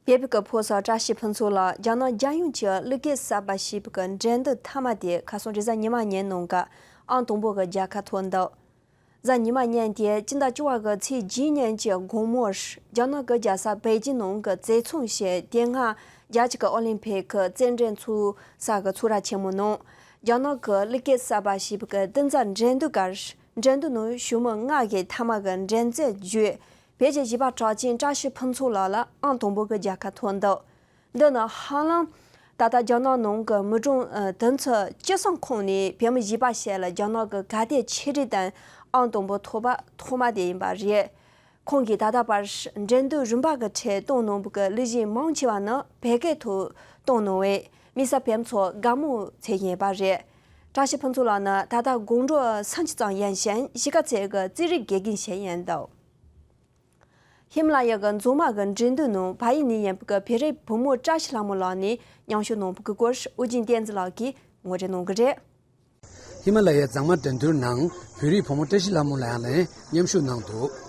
བོད་ཀྱི་ཕོ་གསར་བཀྲ་ཤིས་ཕུན་ཚོགས་ལགས་རྒྱ་ནག་རྒྱལ་ཡོངས་ཀྱི་གླུ་སྐད་གསར་པ་ཞེས་པའི་འགྲན་བསྡུར་མཐའ་མ་དེ་ཁ་སང་རེས་གཟའ་ཉི་མ་ཉིན་ནང་གི་ཨང་དང་པོ་གི་རྒྱལ་ཁ་ཐོབ་འདུག། གཟའ་ཉི་མ་ཉིན་དེ་སྤྱི་ཟླ་བཅུ་པ་གི་ཚེས་བཅུ་གཉིས་ཀྱི་དགོང་མོར་རྒྱ་ནག་གི་རྒྱལ་ས་པེ་ཅིན་ནང་གི་བྱིས་ཙང་ཞེས་དེ་སྔ་རྒྱལ་སྤྱི་གི་ཨོ་ལིམ་ཕིག་གི་རྩེད་འགྲན་ཚོགས་ས་གི་ཚོགས་ར་ཆེན་མོ་ནང་རྒྱ་ནག་གི་གླུ་སྐད་གསར་པ་ཞེས་པའི་འདུ་འཛོམས་འགྲན་བསྡུར་སྒར། འགྲན་བསྡུར་ནང་ཞུགས་མི་ལྔ་གིས་མཐའ་མ་གི་འགྲན་རྩོད་བརྒྱུད། བོད་ཀྱི་གཞས་པ་གྲགས་ཅན་བཀྲ་ཤིས་ཕུན་ཚོགས་ལགས་ལ་ཨང་དང་པོ་གི་རྒྱལ་ཁ་ཐོབ་འདུག། འདི་ནི་ཧ་ལམ་ད་ལྟ་རྒྱ་ནག་ནང་གི་མི་གྲངས་ཨ་དུང་ཕྱུར་བཅུ་གསུམ་ཁོངས་ནས་བོད་མི་གཞས་པ་ཞིག་ལ་རྒྱ་ནག་གི་གར་སྟེགས་ཆེ་གྲས་སྟེང་ཨང་དང་པོ་ཐོབ་པ་ཐོག་མ་དེ་ཡིན་པ་རེད། ཁོང་གིས་ད་ལྟ་བར་འགྲན་བསྡུར་རིམ་པ་གི་ཁྲོད་བཏང་གནང་བའི་གླུ་གཞས་མང་ཆེ་བ་ནི་བོད་སྐད་ཐོག་བཏང་གནང་བས་དམིགས་བསལ་བོད་མི་ཚོ་དགའ་མོས་བྱེད་བཞིན་ཡོད་པ་རེད། བཀྲ་ཤིས་ཕུན་ཚོགས་ལགས་ནི་ད་ལྟ་དགུང་གྲངས་སུམ་ཅུ་ཙམ་ཡིན་ཞིང་གཞིས་ཀ་རྩེ་གི་རྩེད་རིགས་དགེ་རྒན་ཞིག་ཡིན་འདུག། ཧི་མ་ལ་ཡ་གི་མཛངས་མ་གི་འགྲན་བསྡུར་ནང་བལ་ཡུལ་ནས་ཡིན་པའི་བོད་རིགས་བུ་མོ་བཀྲ་ཤིས་ལྷ་མོ་ལགས་ནས་མཉམ་ཞུགས་གནང་བའི་སྐོར་ཨོ་རྒྱན་བསྟན་འཛིན་ལགས་ཀྱིས་ངོ་སྤྲོད་གནང་གི་རེད། ཧི་མ་ལ་ཡའི་མཛངས་མ་འགྲན་བསྡུར་ནང་བོད་རིགས་བུ་མོ་བཀྲ་ཤིས་ལྷ་མོ་ལགས་ནས་མཉམ་ཞུགས་གནང་འདུག།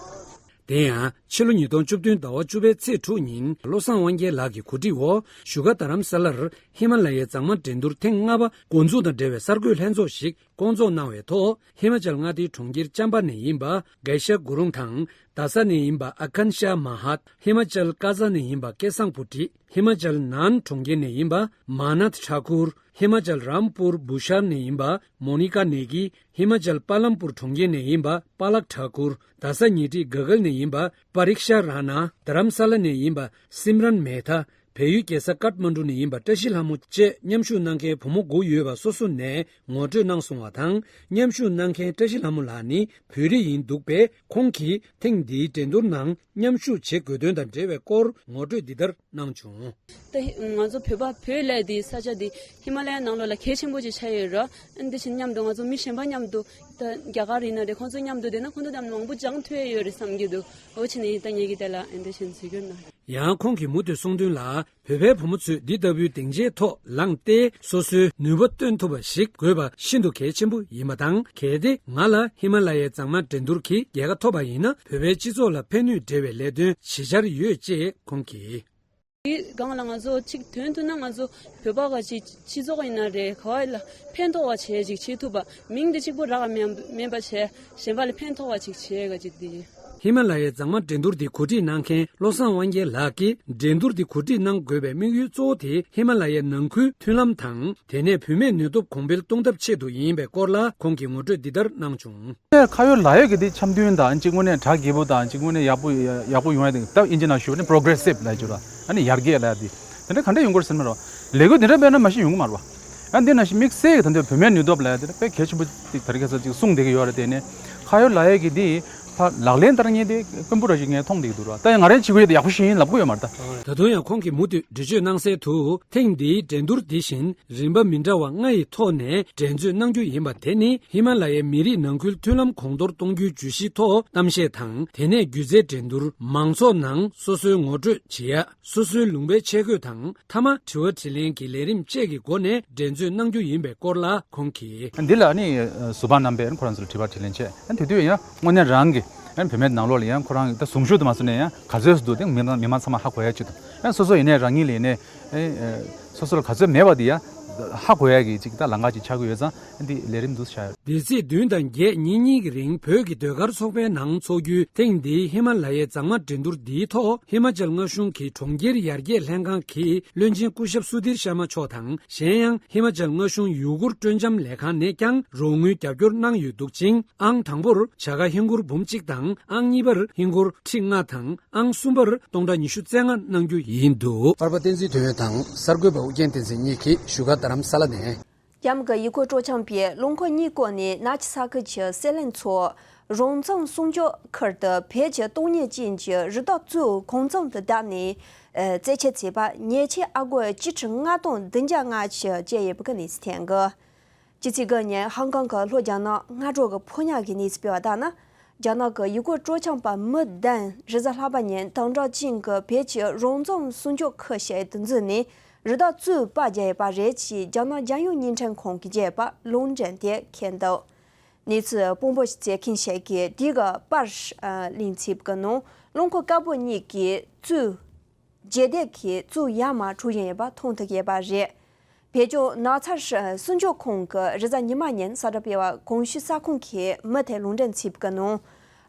དེ་ཡང་ཕྱི་ལོ་ཉིས་སྟོང་བཅུ་བདུན་ཟླ་བ་བཅུ་པའི་ཚེས་དྲུག་ཉིན་བློ་བཟང་དབང་རྒྱལ་ལགས་ཀྱི་གོ་སྒྲིག་འོག་བཞུགས་སྒར་རྡ་རམ་ས་ལར་ཧི་མ་ལ་ཡའི་མཛངས་མ་འགྲན་བསྡུར་ཐེངས་ལྔ་པ་འགོ་འཛུགས་དང་འབྲེལ་བའི་གསར་འགོད་ལྷན་ཚོགས་ཤིག་བསྐོང་ཚོགས་གནང་བའི་ཐོག་ཧི་མ་ཅལ་མངའ་སྡེའི་གྲོང་ཁྱེར་ཅམ་པ་ནས་ཡིན་པ་གའི་ཤ་གུ་རུང་དང་། རྡ་ས་ནས་ཡིན་པ་ཨ་ཁན་ཤ་མ་ཧཱད། ཧི་མ་ཅལ་ཀ་ཟ་ནས་ཡིན་པ་སྐལ་བཟང་བུ་ཁྲིད། ཧི་མ་ཅལ་ནཱན་གྲོང་ཁྱེར་ནས་ཡིན་པ་མ་ནཱཐ་ཁྲ་ཁུར། ཧི་མ་ཅལ་རམ་པུར་བུ་ཤར་ནས་ཡིན་པ་མོ་ནི་ཀ་ནེ་གི། ཧི་མ་ཅལ་པ་ལམ་པུར་གྲོང་ཁྱེར་ནས་ཡིན་པ་པ་ལག་ཁྲ་ཁུར། རྡ་ས་ཉེ་འཁྲིས་ག་གལ་ནས་ཡིན་པ་པ་རིག་ཤ་ར་ན། རྡ་རམ་ས་ལ་ནས་ཡིན་པ་སིམ་རན་མེ་ཐ། བལ་ཡུལ་རྒྱལ་ས་ཀཏ་མན་གྲུ་ནས་ཡིན་པ་བཀྲ་ཤིས་ལྷ་མོ་བཅས་མཉམ་ཞུགས་གནང་མཁན་བུ་མོ་དགུ་ཡོད་པ་སོ་སོ་ནས་ངོ་སྤྲོད་གནང་སོང་བ་དང་། མཉམ་ཞུགས་གནང་མཁན་བཀྲ་ཤིས་ལྷ་མོ་ལགས་ནི་བོད་རིགས་ཡིན་འདུག་པས། ཁོང་གིས་ཐེངས་འདིའི་འགྲན་བསྡུར་ནང་མཉམ་ཞུགས་བྱེད་དགོས་དོན་དང་འབྲེལ་བའི་སྐོར་ངོ་སྤྲོད་འདི་ལྟར་གནང་བྱུང་། ད་ཧི་ང་ཚོ་བོད་པ་བོད་ལས་འདི་ས་ཆ་འདི་ཧི་མ་ལ་ཡའི་ནང་ལོགས་ལ་གལ་ཆེན་པོ་ཅིག་ཆགས་ཡོད་ར། ཨ་འདི་བཞིན་མཉམ་དུ་ང་ཚོ་མི་གཞན་པ་མཉམ་དུ་ད་རྒྱ་གར་ཡིན་ན་རེད། ཁོང་ཚོ་མཉམ་དུ་བསྡད་ན་ཁོང་ཚོ་དང་མང་པོ་སྦྱང་ཐུབ་ཡ་ཡོད་རེད་བསམ་གྱི་འདུག། འོ་བྱས་ནས་ད་ངེད་ཀྱིས་དེ་ལ་ཨ་འདི་བཞིན་འཛུལ་སྐྱོར་གནང་། ཡང་ཁོང་གིས་མུ་མཐུད་གསུངས་དོན་ལ། བོད་པའི་བུ་མོ་ཚོས་འདི་ལྟ་བུའི་སྡིངས་ཆའི་ཐོག་ལངས་ཏེ་སོ་སོའི་ནུས་པ་སྟོན་ཐུབ་པ་ཞིག་དགོས་པ་ཤིན་ཏུ་གལ་ཆེན་པོ་ཡིན་པ་དང་། གལ་ཏེ་ང་ལ་ཧི་མ་ལ་ཡའི་མཛངས་མ་འགྲན་བསྡུར་གྱི་རྒྱལ་ཁ་ཐོབ་པ་ཡིན་ན་བོད་པའི་སྤྱི་ཚོགས་ལ་ཕན་ནུས་འབྲེལ་བའི་ལས་དོན་བྱེད་འཆར་ཡོད་ཅེས་ཁོང་གིས། དེའི་སྒང་ལ་ང་ཚོ་གཅིག་དོན་བསྡུ་ན་ང་ཚོ་བོད་པ་ག་ཅིག་སྤྱི་ཚོགས་ཡིན་ན་རེད། ག་བ་ལ་ཕན་ཐོགས་པ་བྱས་ཅིག་བྱེད་ཐུབ་པ། མིང་དེ་གཅིག་པོ་རག་མེད་མེད་པ་བྱས་གཞན་པ་ལ་ཕན་ཐོགས་པ་ཅིག་བྱས་ག་ཅིག་དེ། ཧི་མ་ལ་ཡའི་མཛངས་མ་འགྲན་བསྡུར་འདི་གོ་སྒྲིག་གནང་མཁན་བློ་བཟང་དབང་རྒྱལ་ལགས་ཀྱིས། འགྲན་བསྡུར་འདི་གོ་སྒྲིག་གནང་དགོས་པའི་དམིགས་ཡུལ་གཙོ་བོ་དེ་ཧི་མ་ལ་ཡའི་ནང་ཁུལ་མཐུན་ལམ་དང་། དེ་ནས་བུད་མེད་ནུས་སྟོབས་གོང་འཕེལ་གཏོང་ཐབས་ཆེད་དུ་ཡིན་པའི་སྐོར་ལ་ཁོང་གིས་ངོ་སྤྲོད་འདི་ལྟར་གནང་བྱུང་། ཁ་ཡོད་ལག་ཡོད་ཀྱི་དེ་འཆམ་མཐུན་དང་གཅིག་དངོས་གནས་གྲ་རྒྱས་པོ་དང་གཅིག་དངོས་གནས་ཡག་པོ་ཡག་པོ་ཡོང་ཡ་དེ་ད་ཨིན་ཇི་ནང་ཞུ་བ་ནི་progressive་ལབ་ཡ་ཅིག་ར། ཨ་ནི་ཡར་རྒྱས་ལབ་ཡ་དེ་དེ་འདྲ་ག་འདྲ་ཡོང་གི་རེད་ཟེར་ན་ར། ལས་འགུལ་དེ་འདྲ་སྤེལ་ན་མ་གཞི་ཡོང་གི་མ་རེད་བ། ཨ་འདི་ནང་བཞིན་དམིགས་བསལ་གྱི་ད་འདོད་བུད་མེད་ནུས་སྟོབས་ལབ་ཡ་དེ་འདྲ་དཔེ་གལ་ཆེན་པོ་ཅིག་ད་རེས་ཁ་སང་ཅིག་གསུངས་བསྡད་ཀྱི་ཡོད་རེད། དེ་ནས་ཁ་ཡོད་ལག་ཡོད་ཀྱི་དེ་ཕར་ལག་ལེན་བསྟར་མཁན་དེ་དཀོན་པོ་ར་ཞིག་ངས་མཐོང་བསྡད་ཀྱི་འདུག་ར། ད་ཡང་ང་རང་བྱེད་དགོས་ཡ་དེ་ཡག་པོ་ཞིག་ཡིན་ལབ་ཀྱི་ཡོད་མ་རེད་ད། ད་དུང་ཡང་ཁོང་གིས་མུ་མཐུད་འགྲེལ་བརྗོད་གནང་གསལ་དུ། ཐེངས་འདིའི་འགྲན་བསྡུར་འདི་བཞིན་རིམ་པ་མི་འདྲ་བ་ལྔ་ཡི་ཐོག་ནས་འགྲན་རྩོད་གནང་རྒྱུ་ཡིན་པ། དེ་ནི་ཧི་མ་ལ་ཡའི་མི་རིགས་ནང་ཁུལ་མཐུན་ལམ་གོང་མཐོར་གཏོང་རྒྱུའི་བརྗོད་གཞིའི་ཐོག་གཏམ་བཤད་དང་། དེ་ནས་སྒྱུ་རྩལ་འགྲན་བསྡུར། མང་ཚོགས་ནང་སོ་སོའི་ངོ་སྤྲོད་བྱེད་ཡ། སོ་སོའི་ལུང་པའི་ཆས་གོས་དང་། མཐའ་མ་དྲི་བ་དྲིས་ལན་གྱི་ལས་རིམ་བཅས་ཀྱི་སྒོ་ནས་འགྲན་རྩོད་གནང་རྒྱུ་ཡིན་པའི་སྐོར་ལ་ཁོང་གིས། འདི་ལ་ནི་ཟུར་པ་རྣམ་པས་ཁོ་རང་ཚོ་ལ་དྲི་བ་དྲིས་ལན་བྱས། དེ་དུས་ཡང་དངོས་གནས་རང་གི་བུད་མེད་ནང་ལོགས་ལ་ཡང་ཁོ་རང་གི་ད་གཟུངས་གཞུག་དུ་མ་སོང་ནས་ཡང་ག་ཚོད་སུ་འདུག་དེ་མི་མང་མི་མང་ཚང་མ་ཧ་གོ་ཡ་ཅིག་དང་། ཡང་སོ་སོ་ཡིན་ནའི་རང་ཉིད་ལ་ཡིན་ནའི་ཨེ་ཨེ་སོ་སོ་ལ་ག་ཚོད་མེད་པ་དེ་ཡང་ཧ་གོ་ཡ་གི་ཅིག་ད་ལམ་ཁ་ཅིག་ཆགས་ཀྱི་ཡོད་ཙང་འདི་ལས་རིམ་འདུག་ཆགས་ཡོད། འདི་ཚེས་བདུན་དང་བརྒྱད་ཉིན་གཉིས་ཀྱི་རིང་བོད་ཀྱི་ཟློས་གར་ཚོགས་པའི་ནང་འཚོགས་རྒྱུའི་ཐེངས་འདིའི་ཧི་མ་ལ་ཡའི་མཛངས་མ་འགྲན་བསྡུར་འདིའི་ཐོག་ཧི་མ་ཅལ་མངའ་གཞུང་གི་གྲོང་ཁྱེར་ཡར་རྒྱས་ལྷན་ཁང་གི་བློན་ཆེན་སྐུ་ཞབས་སུ་དིར་ཤར་མ་མཆོག་དང་། གཞན་ཡང་ཧི་མ་ཅལ་མངའ་གཞུང་ཡུལ་སྐོར་སྤྲོ་འཆམ་ལས་ཁང་ནས་ཀྱང་རོགས་དངུལ་རྒྱབ་སྐྱོར་གནང་ཡོད་འདུག་ཅིང་། ཨང་དང་པོར་བྱ་དགའ་ཧིན་སྒོར་འབུམ་གཅིག་དང་། ཨང་གཉིས་པར་ཧིན་སྒོར་ཁྲི་ལྔ་དང་། ཨང་གསུམ་པར་སྟོང་ཕྲག་ཉི་ཤུ་རྩ་ལྔ་གནང་རྒྱུ་ཡིན་འདུག་པར་པ་བསྟན་འཛིན་དོན་ཡོད་དང་གསར་འགོད་པ་ཨུ་རྒྱན་བསྟན་འཛིན་གཉིས་ཀྱིས་བཞུགས་སྒར་རྡ་རམ་ས་ལ་ནས། རྒྱ་མི་གི་ཡུལ་སྐོར་སྤྲོ་འཆམ་པས་རླངས་འཁོར་གཉིས་བསྐོར་ནས་ན་ཆི་ས་ཁུལ་གྱི་སེར་ལེན་ཚོ་རོང་ཚང་སྲུང་སྐྱོབ་ཁུལ་དུ་བོད་ཀྱི་སྟོང་ཉིད་ཅན་གྱི་རི་དྭགས་གཙོད་གོང་ཚང་དུ་བརྡབས་ནས་ཨ་རྩད་ཆོད་བྱས་པ། ཉེས་ཆད་ཨ་སྒོར་གཅིག་ཁྲི་ལྔ་སྟོང་བདུན་བརྒྱ་ལྔ་བཅུ་བཅད་ཡོད་པ་གི་གནས་ཚུལ་ཐོན་གི། ཕྱི་ཚེས་དགུ་ཉིན་ཧང་ཀང་གི་ལྷོ་རྒྱ་ནག་སྔ་དྲོ་གི་ཕོ་ཉ་གི་གནས་ཚུལ་སྤེལ་བ་ལྟར་ན། རྒྱ་ནག་གི་ཡུལ་སྐོར་སྤྲོ་འཆམ་པ་མི་བདུན་རེས་གཟའ་ལྷག་པ་ཉིན་དྭངས་གྲགས་ཅན་གྱི་བོད་ཀྱི་རོང་ཚང་སྲུང་སྐྱོབ་ཁུལ་ཞིག་ཏུ་འཛུལ་ནས་རི་དྭགས་གཙོད་པ་བརྒྱབ་ཡོད་པ་རེད་ཅེས་རྒྱ་ནག་རྒྱལ་ཡོངས་བརྙན་འཕྲིན་ཁང་གིས་བརྒྱབ་པ་ལུང་འདྲེན་དེ་ཁེལ་འདུག་གནས་ཚུལ་དཔང་པོ་བཙལ་མཁན་ཞིག་གིས་དེ་གི་པར་ཨ་གླེང་ཚུལ་གྱི་ནང་རླངས་འཁོར་དཀར་པོ་གཉིས་ཀྱིས་གཙོད་རྗེས་འདེད་ཀྱིས་གཙོད་ཡར་མར་འཁྲུག་བཞིན་ཡོད་པ་མཐོང་ཐུབ་ཡོད་པ་རེད། བོད་ལྗོངས་ནགས་ཚལ་སྲུང་སྐྱོབ་ཁང་གིས་རེས་གཟའ་ཉི་མ་ཉིན་གསལ་བསྒྲགས་སྤེལ་བར། གོང་ཞུས་གསར་ཁང་གིས་མུ་མཐུད་ལུང་འདྲེན་བྱས་པའི་ནང་།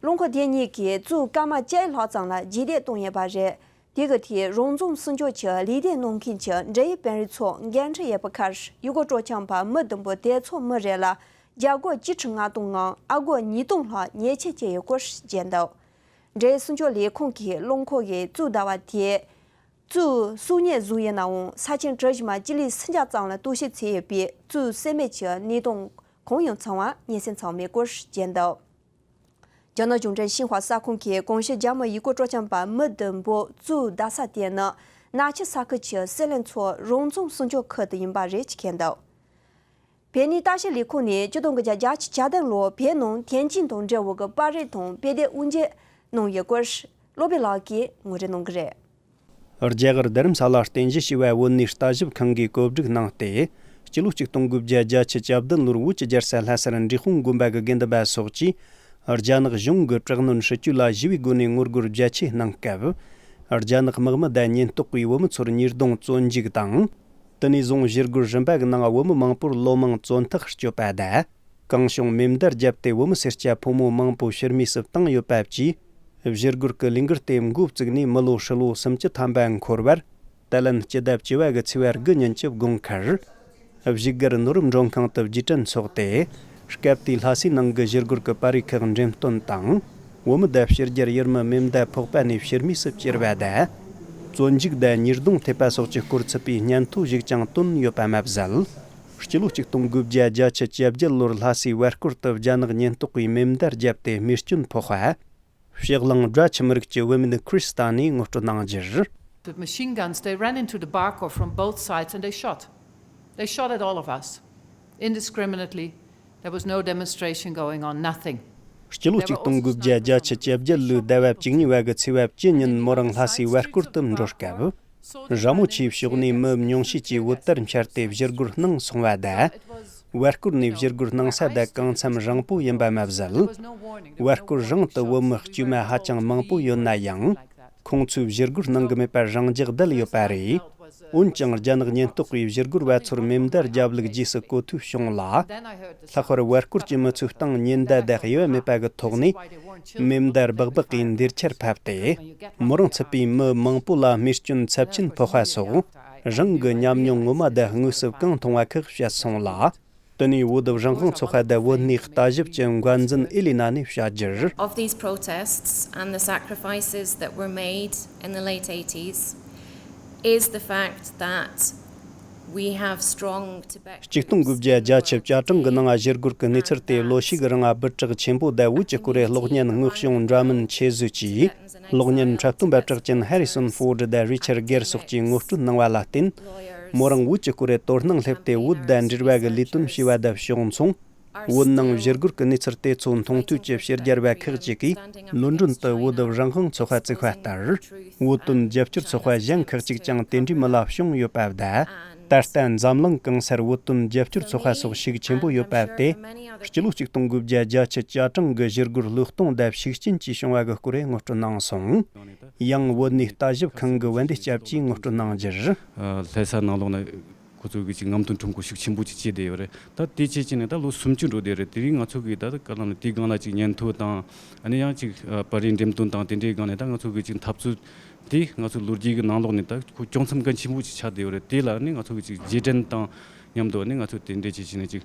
རླངས་འཁོར་དེ་གཉིས་ཀྱིས་གཙོད་སྐར་མ་བཅུ་ལྷག་ཙམ་ལ་རྗེས་འདེད་བཏང་ཡོད་པ་རེད། དེ་གི་ཐད་རོང་ཚོམ་སྲུང་སྐྱོབ་ཀྱི་ལས་དོན་གནང་མཁན་གྱི་འབྲེལ་ཡོད་དཔོན་རིགས་ཚོ་འགན་འཁྲི་ཡོད་པའི་ཁར་ཡུལ་སྐོར་སྤྲོ་འཆམ་པ་མི་བདུན་པོ་དེ་ཚོ་མི་རེ་ལ་རྒྱ་སྒོར་གཅིག་ཁྲི་ལྔ་སྟོང་ངམ་ཨ་སྒོར་ཉིས་སྟོང་ལྷག་ཉེས་ཆད་བཅད་ཡོད་སྐོར་བརྗོད་འདུག་འབྲེལ་ཡོད་སྲུང་སྐྱོབ་ལས་ཁུངས་ཀྱིས་རླངས་འཁོར་གྱིས་གཙོད་བརྡབས་པ་དེས། གཙོད་གསོད་རྙེད་བཟོས་ཡོད་ནའང་ས་ཆེན་གྲུ་བཞི་མ་སྤྱི་ལེ་སུམ་བརྒྱ་ཙམ་ལ་གཏོར་བཤིག་བྱས་ཡོད་པས་གཙོད་བསད་རྨས་ཀྱི་གནས་སྟངས་གང་ཡང་ཚང་བ་སྙན་སེང་ཚང་མས་སྐོར་བརྗོད་འདུག་རྒྱ་ནག་གཞུང་འབྲེལ་ཤིན་ཧྭ་གསར་ཁང་གིས་གོང་ཞུས་རྒྱ་མི་ཡུལ་སྐོར་སྤྲོ་འཆམ་པ་མི་བདུན་པོ་གཙོད་བརྡབས་ས་དེ་ནི་ན་ཆི་ས་ཁུལ་གྱི་སེར་ལེན་ཚོ་རོང་ཚོམ་སྲུང་སྐྱོབ་ཁུལ་དུ་ཡིན་པ་རེད་ཅེས་བཀོད་འདུག་བོད་གནས་ལྟ་ཞིབ་ལས་ཁུངས་ནས་སྤྱི་ཟླ་བརྒྱད་ཅུ་གྱ་བདུན་ལོར་བོད་ནང་དེང་ཆེན་དང་འབྲེལ་བའི་པར་རིས་དང་དཔེ་དེབ་དབུ་འབྱེད་གནང་ཡོད་སྐོར་བློ་བྷེ་ལགས་ཀྱིས་ངོ་སྤྲོད་གནང་གི་རེད། རྒྱ་གར་རྡ་རམ་ས་ལར་རྟེན་གཞི་བྱས་པའི་བོད་གནས་ལྟ་ཞིབ་ཁང་གིས་བཀོད་སྒྲིག་གནང་སྟེ། སྤྱི་ལོ་ཆིག་སྟོང་དགུ་བརྒྱ་བརྒྱད་ཅུ་གྱ་བདུན་ལོར་བོད་ཀྱི་རྒྱལ་ས་ལྷ་སར་འབྲས་སྤུངས་དགོན་པ་གི་དགེ་འདུན་པ་སོགས་ཀྱིས། རྒྱ་ནག་གཞུང་གི་དྲག་གནོན་སྲིད་ཇུས་ལ་ཞི་བའི་སྒོ་ནས་ངོ་རྒོལ་རྒྱ་ཆེ་གནང་སྐབས། རྒྱ་ནག་དམག་མི་དང་ཉེན་རྟོག་པས་བོད་མི་ཚོར་ཉེས་རྡུང་བཙོན་འཇུག་དང་། དེ་ནས་བཟུང་བཞུར་སྒོར་རིམ་པ་གི་ནང་བོད་མི་མང་པོར་ལོ་མང་བཙོན་ཐག་གཅོད་པ་དང་། གང་བྱུང་མེ་མདའ་བརྒྱབ་སྟེ་བོད་མི་སེར་སྐྱ་ཕོ་མོ་མང་པོ་ཕྱིར་མུས་སུ་བཏང་ཡོད་པ་བཅས། བཞུར་སྒོར་གྱི་ལས་འགུལ་དེ་འགོ་བཙུགས་ནས་མི་ལོ་ཧྲིལ་བོ་སུམ་ཅུ་ཐམ་པ་འཁོར་བར། ད་ལན་སྤྱི་ཟླ་བཅུ་བ་གི་ཚེས་པ་དགུ་ཉིན་གྱི་དགོང་ཁར། བཞུགས་སྒར་ནོར་བུ་མགྲོན་ཁང་དུ་རྗེས་དྲན་འཚོགས་ཏེ། སྐབས་དེའི་ལྷ་སའི་ནང་གི་བཞུར་སྒོར་གྱི་པར་རིས་ཁག་འགྲེམས་སྟོན་དང་། བོད་མི་དང་ཕྱི་རྒྱལ་ཡུལ་མི་མེ་མདའ་ཕོག་པ་ནས་ཕྱིར་མུས་སུ་གྱུར་བ་དང་། བཙོན་འཇུག་དང་ཉེས་རྡུང་ཐེབས་པ་སོགས་ཀྱི་སྐོར་ཚུད་པའི་སྙན་ཐོ་ཞིག་ཀྱང་བཏོན་ཡོད་པ་མ་ཟད། སྤྱི་ལོ་ཆིག་སྟོང་དགུ་བརྒྱ་བརྒྱད་ཅུ་གྱ་བརྒྱད་ལོར་ལྷ་སའི་བར་སྐོར་དུ་རྒྱ་ནག་ཉེན་རྟོག་པས་མེ་མདའ་བརྒྱབ་སྟེ་རྨས་སྐྱོན་ཕོག་པ། ཕྱེད་གླིང་སྦྲ་ཆུ་མི་རིགས་ཀྱི་བུད་མེད་ཁྲིས་ཏཱ་ནས་ངོ་སྤྲོད་གནང་རྒྱུར། With machine guns, they ran into the barco from both sides and they shot. They shot at all of us indiscriminately. There was no demonstration going on, nothing. སྤྱི་ལོ་ཆིག་སྟོང་དགུ་བརྒྱ་བརྒྱད་ཅུ་གྱ་བརྒྱད་ལོའི་ཟླ་བ་བཅུ་གཉིས་པ་གི་ཚེས་པ་བཅུ་ཉིན་མོ་རང་ལྷ་སའི་བར་སྐོར་དུ་འགྲོ་སྐབས། ར་མོ་ཆེའི་ཕྱོགས་ནས་མི་ཉུང་ཤས་ཀྱིས་འུད་དར་འཕྱར་ཏེ་བཞུར་སྒོར་སྣང་སོང་བ་དང་། བར་སྐོར་ནས་བཞུར་སྒོར་སྣང་ས་དང་གང་འཚམ་རིང་པོ་ཡིན་པ་མ་ཟད། བར་སྐོར་རིང་དུ་བོད་མི་དཀྱུས་མ་ཧ་ཅང་མང་པོ་ཡོད་ན་ཡང་། ཁོང་ཚོས་བཞུར་སྒོར་སྣང་གི་མེད་པར་རང་འཇགས་བསྡད་ཡོད་པ་རེད། འོན་ཀྱང་རྒྱ་ནག་ཉེན་རྟོག་པས་བཞུར་སྒོར་བ་ཚོར་མེ་མདའ་བརྒྱབ་ལུགས་རྗེས་སུ་གོ་ཐོས་བྱུང་ལ། ལྷག་པར་བར་སྐོར་གྱི་མི་ཚོའི་སྟེང་ཉེན་བརྡ་དང་དབྱེ་བ་མེད་པ་གི་ཐོག་ནས། མེ་མདའ་སྦག་སྦག་གིས་འདེར་ཆར་ཕབ་སྟེ། མོ་རང་ཚུད་པའི་མི་མང་པོ་ལ་རྨས་སྐྱོན་ཚབས་ཆེན་ཕོག་པ་སོགས། རང་གི་ཉམས་མྱོང་ངོ་མ་དང་དངོས་སུ་གང་མཐོང་བ་ཁག་བཤད་སོང་ལ། དེ་ནས་བོད་རང་དབང་ཚོགས་པ་དང་བོད་གནས་ལྟ་ཞིབ་ཀྱི་འགོ་འཛིན་ཨེ་ལི་ན་ནས་བཤད་རྒྱུར། Of these protests and the sacrifices that were made in the late eighties is the fact that we have strong Tibetan. ཆིག་སྟོང་དགུ་བརྒྱ་བརྒྱད་ཅུ་གྱ་གྲངས་ཀྱི་ནང་བཞུར་སྒོར་གྱི་གནས་ཚུལ་དེ་ལོ་ཤས་ཀྱི་རིང་སྦུ་ཕྲུག་ཆེན་པོ་དང་བོད་ཀྱི་སྐོར་རའི་གློག་བརྙན་དངོས་བྱུང་འདྲ་མིན་ཆེད་བཟོས་ཀྱིས། གློག་བརྙན་འཁྲབ་སྟོན་པ་གྲགས་ཅན་ཧེ་རི་སོན་ཧྥོར་ཌི་དང་རི་ཆར་གེར་སོགས་ཀྱིས་ངོ་སྤྲོད་གནང་བ་ལ་བརྟེན། མོ་རང་བོད་ཀྱི་སྐོར་རའི་དོ་སྣང་སླེབས་ཏེ་བོད་དང་འབྲེལ་བ་གི་ལས་དོན་བྱས་པ་དང་ཕྱོགས་མཚུངས། བོད་ནང་བཞུར་སྒོར་གྱི་གནས་ཚུལ་དེ་ཚོ་མཐོང་ཐོས་ཀྱི་ཕྱི་རྒྱལ་བ་ཁག་ཅིག་གིས་ལོན་ཌོན་དུ་བོད་རང་དབང་ཚོགས་པ་བཙུགས་པ་ལྟར། བོད་དོན་རྒྱབ་སྐྱོར་ཚོགས་པ་གཞན་ཁག་ཅིག་ཀྱང་དེ་འདྲའི་མི་ལ་བྱུང་ཡོད་པ་དང་། ད་ལྟ་འཛམ་གླིང་གང་སར་བོད་དོན་རྒྱབ་སྐྱོར་ཚོགས་པ་སོགས་ཤུགས་ཆེན་པོ་ཡོད་པ་དེ། སྤྱི་ལོ་ཆིག་སྟོང་དགུ་བརྒྱ་བརྒྱད་ཅུ་གྱ་གྲངས་ཀྱི་བཞུར་སྒོར་བློས་གཏོང་དང་ཤུགས་རྐྱེན་གྱིས་བྱུང་བ་གི་སྐོར་ངོ་སྤྲོད་གནང་སོང་། ཡང་བོད་གནས་ལྟ་ཞིབ་ཁང་གི་བན་དེ་སྐྱབས་ཀྱིས་ངོ་སྤྲོད་གནང་རྒྱུར། ལྷ་ས་ནང་ལོགས་ནས། ཁོ་ཚོ་གིས་ཅིག་རྔམ་སྟོན་ཁྲོམ་སྐོར་ཤུགས་ཆེན་པོ་ཅིག་བྱས་བསྡད་ཡོད་རེད། ད་དེ་བྱས་བྱས་ནས་ད་ལོ་སུམ་ཅུ་འགྲོ་བསྡད་རེད། དེ་རིང་ང་ཚོ་གིས་ད་ག་ལ་ནི་དེའི་སྒང་ལ་ཅིག་ཉན་ཐོས་དང་། ཨ་ནི་ཡང་ཅིག་ཨ་པར་རིས་འགྲེམས་སྟོན་དང་དེ་འདྲའི་སྒང་ནས་ད་ང་ཚོ་གིས་ཅིག་འཐབ་རྩོད་དེ་ང་ཚོ་ལོ་རྒྱུས་ཀྱི་ནང་ལོགས་ནས་ད་ཁོ་ཅུང་ཙམ་གལ་ཆེན་པོ་ཅིག་ཆགས་བསྡད་ཡོད་རེད། དེ་ལ་ནི་ང་ཚོ་གིས་ཅིག་རྗེས་དྲན་དང་མཉམ་དུ་ནི་ང་ཚོ་དེ་འདྲས་བྱས་བྱས་ནས་ཅིག་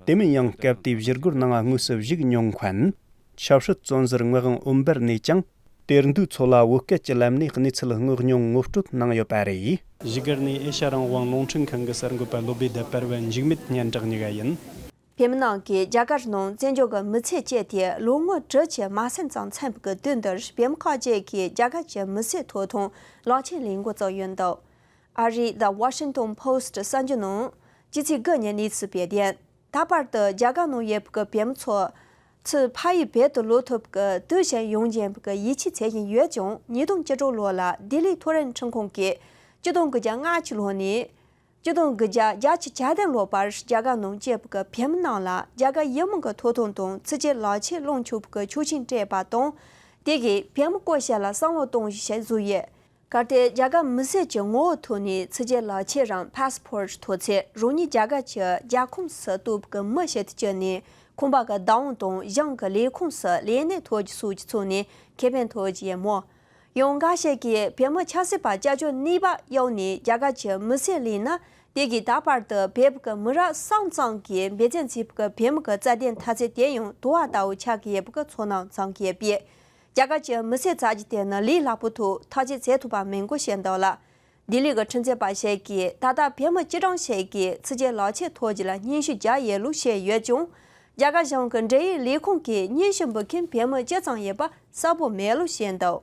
དེ་མིན་ཡང་སྐབས་དེའི་བཞེས་སྒོར་གནང་བ་དངོས་སུ་བཞུགས་མྱོང་མཁན། ཆབ་སྲིད་བཙོན་ཟུར་ངག་དབང་འོད་འབར་ནས་ཀྱང་དེར་འདུག་ཚོ་ལ་བོད་སྐད་ཀྱི་ལམ་ནས་གནས་ཚུལ་བསྔོགས་མྱོང་ངོ་སྤྲོད་གནང་ཡོད་པ་རེད། བཞུགས་སྒར་ནས་ཨེ་ཤ་རང་དབང་རླུང་འཕྲིན་ཁང་གི་གསར་འགོད་པ་སློབ་དཔོན་བདེ་དཔལ་བ་འཇིགས་མེད་སྙན་གྲགས་གཉིས་ཀ་ཡིན། བོད་མི་རྣམས་ཀྱིས་རྒྱ་གར་ནང་བཙན་བྱོལ་གྱི་མི་ཚེ་སྐྱེལ་ཏེ་ལོ་ངོ་དྲུག་ཅུ་མ་ཟིན་ཙམ་ཚུད་པའི་དུས་འདིར་བོད་མི་ཁག་ཅིག་གིས་རྒྱ་གར་གྱི་མི་སེར་ཐོབ་ཐང་ལག་ཁྱེར་ལེན་འགོ་བཙུགས་ཡོད་འདུག་ཨ་རིའི་The Washington Post གསར་འགྱུར་ནང་ཕྱི་ཚེས་དགུ་ཉིན་གནས་ཚུལ་སྤེལ་དོན། ད་བར་དུ་རྒྱ་གར་ནང་ཡོད་པའི་བོད་མི་ཚོ་ཚུར་ཕ་ཡུལ་བོད་དུ་ལོག་ཐུབ་ཀྱི་དུས་ཤིག་ཡོང་རྒྱུ་ཡིན་པའི་ཡིད་ཆེས་བྱེད་བཞིན་ཡོད་ཀྱང་། ཉིས་སྟོང་བཅུ་དྲུག་ལོ་ལ་ལྡི་ལི་མཐོ་རིམ་ཁྲིམས་ཁང་གིས་སྤྱི་ཟླ་དགུ་བརྒྱ་ལྔ་བཅུ་ལོ་ནས་སྤྱི་ཟླ་དགུ་བརྒྱ་བརྒྱད་ཅུ་གྱ་བདུན་ལོ་བར་རྒྱ་གར་ནང་སྐྱེས་པའི་བོད་མི་རྣམས་ལ་རྒྱ་གར་ཡུལ་མི་གི་ཐོབ་ཐང་དང་ཚུར་སྐྱེལ་ལག་ཁྱེར་སློང་ཆོག་པའི་ཆོག་མཆན་སྤྲད་པ་དང་། དེ་གིས་བོད་མི་བསྐོ་བཞག་ལ་བསམ་བློ་གཏོང་བཞིན་བཞུགས་ཡོད། གལ་ཏེ་རྒྱ་གར་མི་སེར་གྱི་ངོ་བོ་ཐོག་ནས་ཚུར་སྐྱེལ་ལག་ཁྱེར་རམ་passport་ཐོབ་ཚེ། རང་ཉིད་རྒྱ་གར་གྱི་རྒྱལ་ཁམས་སུ་གཏོགས་པའི་མི་ཞིག་ཏུ་གྱུར་ནས། ཁང་པ་གི་བདག་དབང་དང་གཞུང་གི་ལས་ཁུངས་སུ་ལས་གནས་ཐོབ་རྒྱུ་སོགས་ཀྱི་ཐོག་ནས་ཁེ་ཕན་ཐོབ་རྒྱུ་ཡིན་མོད། ཡང་འགའ་ཞིག་གིས་བོད་མི་ཆབ་སྲིད་པ་སྐྱབས་བཅོལ་ནུས་པ་གཡོགས་ནས་རྒྱ་གར་གྱི་མི་སེར་ལེན་ན། དེ་གིས་ད་བར་དུ་བོད་ཀྱི་མི་རབས་གསུམ་ཙམ་གྱིས་འབད་བརྩོན་བྱས་པའི་བོད་མི་གི་རྩ་དོན་འཐབ་རྩོད་དེ་ཡང་དུ་བ་ལྟ་བུ་ཆགས་ཀྱི་ཡོད་པའི་ཚོར་སྣང་བྱུང་གི་ཡོད་པས། རྒྱ་གར་གྱི་མི་སེར་བཙལ་རྒྱུ་དེ་ནི་ལས་སླ་པོ་ཐོག་ཐག་གཅོད་བྱེད་ཐུབ་པ་མིན་སྐོར་བཤད་འདུག་ལ། ལྡི་ལི་གི་ཁྲིམས་རྩོད་པ་ཞིག་གིས་ད་ལྟ་བོད་མི་སྤྱི་གྲངས་ཤིག་གིས་ཚུར་སྐྱེལ་ལག་ཁྱེར་ཐོབ་རྒྱུ་ལ་སྙན་ཞུ་བརྒྱབ་ཡོད་ལུགས་བཤད་ཡོད་ཀྱང་། རྒྱ་གར་གཞུང་གི་འབྲེལ་ཡོད་ལས་ཁུངས་ཀྱིས་སྙན་ཞུ་འབུལ་མཁན་བོད་མི་ཅི་ཙམ་ཡོད་པ་གསལ་པོ་མེད་ལུགས་བཤད་འདུག་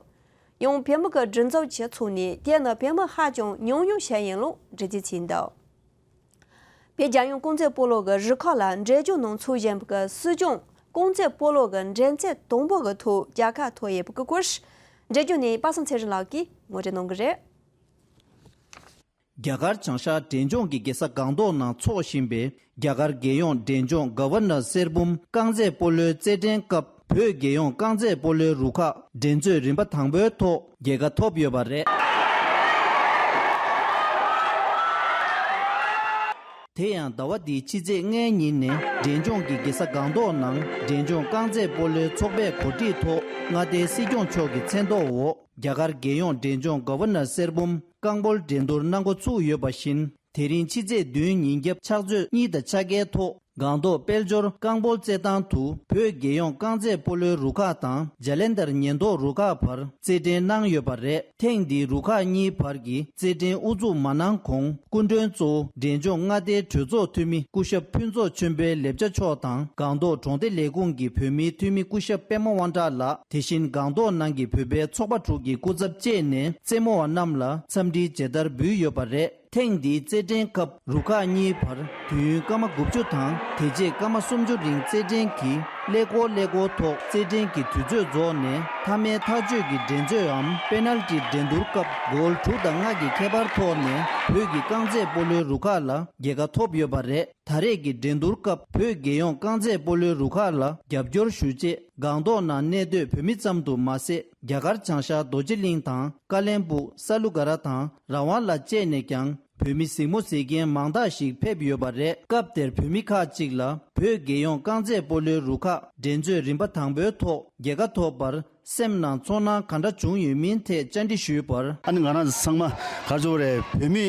ཡང་བོད་མི་གི་སྒྲིག་འཛུགས་ཀྱི་ཚོགས་ནས་དེ་ནི་བོད་མི་ཧ་ཅང་ཉུང་ཉུང་ཞིག་ཡིན་ལུགས་འགྲེལ་བརྗོད་བྱས་འདུག་བོད་རྒྱལ་ཡོངས་རྐང་རྩེད་སྤོ་ལོ་གི་རུ་ཁག་ལ་འབྲས་ལྗོངས་ནང་འཚོགས་བཞིན་པའི་སྲིད་སྐྱོང་རྐང་རྩེད་སྤོ་ལོ་གི་འགྲན་རྩོད་དང་པོ་གི་ཐོག་རྒྱལ་ཁ་ཐོབ་ཡོད་པའི་སྐོར། འབྲས་ལྗོངས་ནས་པ་སངས་ཚེ་རིང་ལགས་ཀྱིས་ངོ་སྤྲོད་གནང་གི་རེད། རྒྱ་གར་བྱང་ཤར་འབྲས་ལྗོངས་ཀྱི་རྒྱལ་ས་སྒང་ཏོག་ནང་འཚོགས་བཞིན་པའི་རྒྱ་གར་རྒྱལ་ཡོངས་འབྲས་ལྗོངས་གྷ་ཝར་ནར་གསེར་བུམ་རྐང་རྩེད་སྤོ་ལོའི་རྩེད་འགྲན་སྐབས། བོད་རྒྱལ་ཡོངས་རྐང་རྩེད་སྤོ་ལོའི་རུ་ཁག་འགྲན་རྩོད་རིམ་པ་དང་པོའི་ཐོག་རྒྱལ་ཁ་ཐོབ་ཡོད་པ་རེད། དེ་ཡང་ཟླ་བ་འདིའི་ཕྱི་ཚེས་ལྔའི་ཉིན་ནས་འབྲས་ལྗོངས་ཀྱི་རྒྱལ་ས་སྒང་ཏོག་ནང་འབྲས་ལྗོངས་རྐང་རྩེད་སྤོ་ལོའི་ཚོགས་པས་གོ་སྒྲིག་ཐོག་མངའ་སྡེའི་སྲིད་སྐྱོང་མཆོག་གི་མཚན་ཐོག་འོག་རྒྱ་གར་རྒྱལ་ཡོངས་འབྲས་ལྗོངས་གྷ་ཝར་ནར་གསེར་བུམ་རྐང་སྤོལ་འགྲན་བསྡུར་གནང་འགོ་ཚུགས་ཡོད་པ་བཞིན། དེ་རིང་ཕྱི་ཚེས་བདུན་ཉིན་རྒྱབ་ཕྱག་ཚོད་གཉིས་དང་ཕྱེད་ཀའི་ཐོག་སྒང་ཏོག་དཔལ་འབྱོར་རྐང་སྤོལ་རྩེད་ཐང་དུ་བོད་རྒྱལ་ཡོངས་རྐང་རྩེད་སྤོ་ལོའི་རུ་ཁག་དང་ཇ་ལན་དར་ཉེན་རྟོག་རུ་ཁག་བར་རྩེད་འགྲན་གནང་ཡོད་པ་རེད། ཐེངས་འདིའི་རུ་ཁག་གཉིས་བར་གྱི་རྩེད་འགྲན་དབུ་འཛུགས་མ་གནང་གོང་སྐུ་མགྲོན་གཙོ་བོ་འབྲས་ལྗོངས་མངའ་སྡེའི་གྲོས་ཚོགས་འཐུས་མི་སྐུ་ཞབས་ཕུན་ཚོགས་ཆོས་འཕེལ་ལེགས་བྱ་མཆོག་དང་སྒང་ཏོག་གྲོང་སྡེ་ལས་ཁུངས་ཀྱི་བོད་མིའི་འཐུས་མི་སྐུ་ཞབས་པད་མ་དབང་གྲགས་ལགས། དེ་བཞིན་སྒང་ཏོག་ནང་གི་བོད་པའི་ཚོགས་པ་དྲུག་གི་སྐུ་ཚབ་བཅས་ནས་རྩེད་མོ་བ་རྣམས་ལ་འཚམས་འདྲིའི་མཇལ་དར་འབུལ་ཡོད་པ་རེད། ཐེངས་འདིའི་རྩེད་འགྲན་སྐབས་རུ་ཁག་གཉིས་བར་དུས་ཡུན་སྐར་མ་དགུ་བཅུ་དང་དེ་རྗེས་སྐར་མ་སུམ་ཅུ་རིང་རྩེད་འགྲན་གྱི་ཀླད་ཀོར་ཀླད་ཀོར་ཐོག་རྩེད་འགྲན་གྱི་དུས་ཚོད་རྫོགས་ནས་མཐའ་མའི་ཐག་གཅོད་ཀྱི་འགྲན་རྩོད་འམ་པེ་ནལ་ཊི་འགྲན་བསྡུར་སྐབས་གོལ་དྲུག་དང་ལྔ་གི་ཁྱད་པར་ཐོག་ནས་བོད་ཀྱི་རྐང་རྩེད་སྤོ་ལོའི་རུ་ཁག་ལ་རྒྱལ་ཁ་ཐོབ་ཡོད་པ་རེད། ད་རེས་ཀྱི་འགྲན་བསྡུར་སྐབས་བོད་རྒྱལ་ཡོངས་རྐང་རྩེད་སྤོ་ལོའི་རུ་ཁག་ལ་རྒྱབ་སྐྱོར་ཞུ་ཆེད་སྒང་ཏོག་ནང་གནས་སྡོད་བོད་མི་ཙམ་དུ་མ་ཟད། རྒྱ་གར་བྱང་ཤར་རྡོ་རྗེ་གླིང་དང་ཀ་ལན་སྦུག་ས་ལུ་ག་ར་དང་ར་ཝང་ལ་བཅས་ནས་ཀྱང་བོད་མི་གཟིགས་མོ་གཟིགས་མཁན་མང་དག་ཞིག་ཕེབས་ཡོད་པ་རེད། སྐབས་དེར་བོད་མི་ཁག་ཅིག་ལ་བོད་རྒྱལ་ཡོངས་རྐང་རྩེད་སྤོ་ལོའི་རུ་ཁག་འགྲན་རྩོད་རིམ་པ་དང་པོའི་ཐོག་རྒྱལ་ཁ་ཐོབ་པར་སེམས་ནང་ཚོར་སྣང་ག་འདྲ་བྱུང་ཡོད་མིན་ཐད་བཅར་འདྲི་ཞུས་པར། ཨ་ནི་ང་རང་ཚང་མ་ག་རེ་ཟེར་དགོས་རེད། བོད་མི་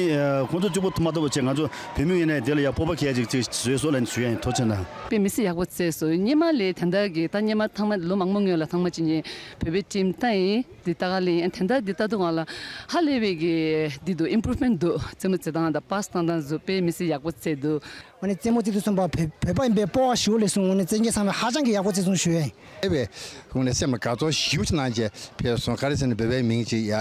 ཁོང་ཚོ་གཅིག་པོ་མ་གཏོགས་པ་བྱས་ང་ཚོ་བོད་མི་ཡིན་ནའི་དེ་ལ་ཡ་སྤོབས་པ་གལ་ཅིག་ཅིག་བཟོས་སོང་ལབ་ནས་ཞུ་ཡ་ཡིན། ཐུགས་རྗེ་གནང་། དཔེ་མི་སྲིད་ཡག་པོ་བྱས་སོང་། སྔོན་མ་ལས་ད་ལྟ་གི་ད་སྔོན་མ་ཚང་མ་ལོ་མང་པོ་སྔོན་ལ་ཚང་མ་ཅིག་ནས་བོད་པའི་ཊིམ་ད་ཡིན་འདི་ལྟ་ག་ལ་ཡིན། ད་ལྟ་འདི་ལྟ་དུས་སྒང་ལ་ཧ་ལས་པའི་གི་འདི་འདུག་ཨིམ་པུ་རུབ་མེན་ཊི་འདུག་རྩེད་མོ་རྩེ་སྟངས་དང་པཱ་སི་བཏང་སྟངས་བཟོ་དཔེ་མི་སྲིད་ཡག་པོ་བྱས་འདུག་ཨ་ནི་རྩེད་མོ་རྩེ་དུས་ཙམ་པ་བོད་བོད་པ་ཡིན་པའི་སྤོབས་པ་ཞེ་པོ་སླེབས་སོང་། ཨ་ནི་རྩེད་མཁན་ཚང་མས་ཧ་ཅང་གི་ཡག་པོ་རྩེ་སོང་ཞུ་ཡ་ཡིན། ཨེ་བས་ཁོང་ནས་སེམས་ལ་དགའ་ཚོར་ཞེ་པོ་ཅིག་གནང་བྱས་ཕེབས་སོང་། ག་རེ་ཟེར་ན་བོད་པའི་མིང་ཅིག་ཡ་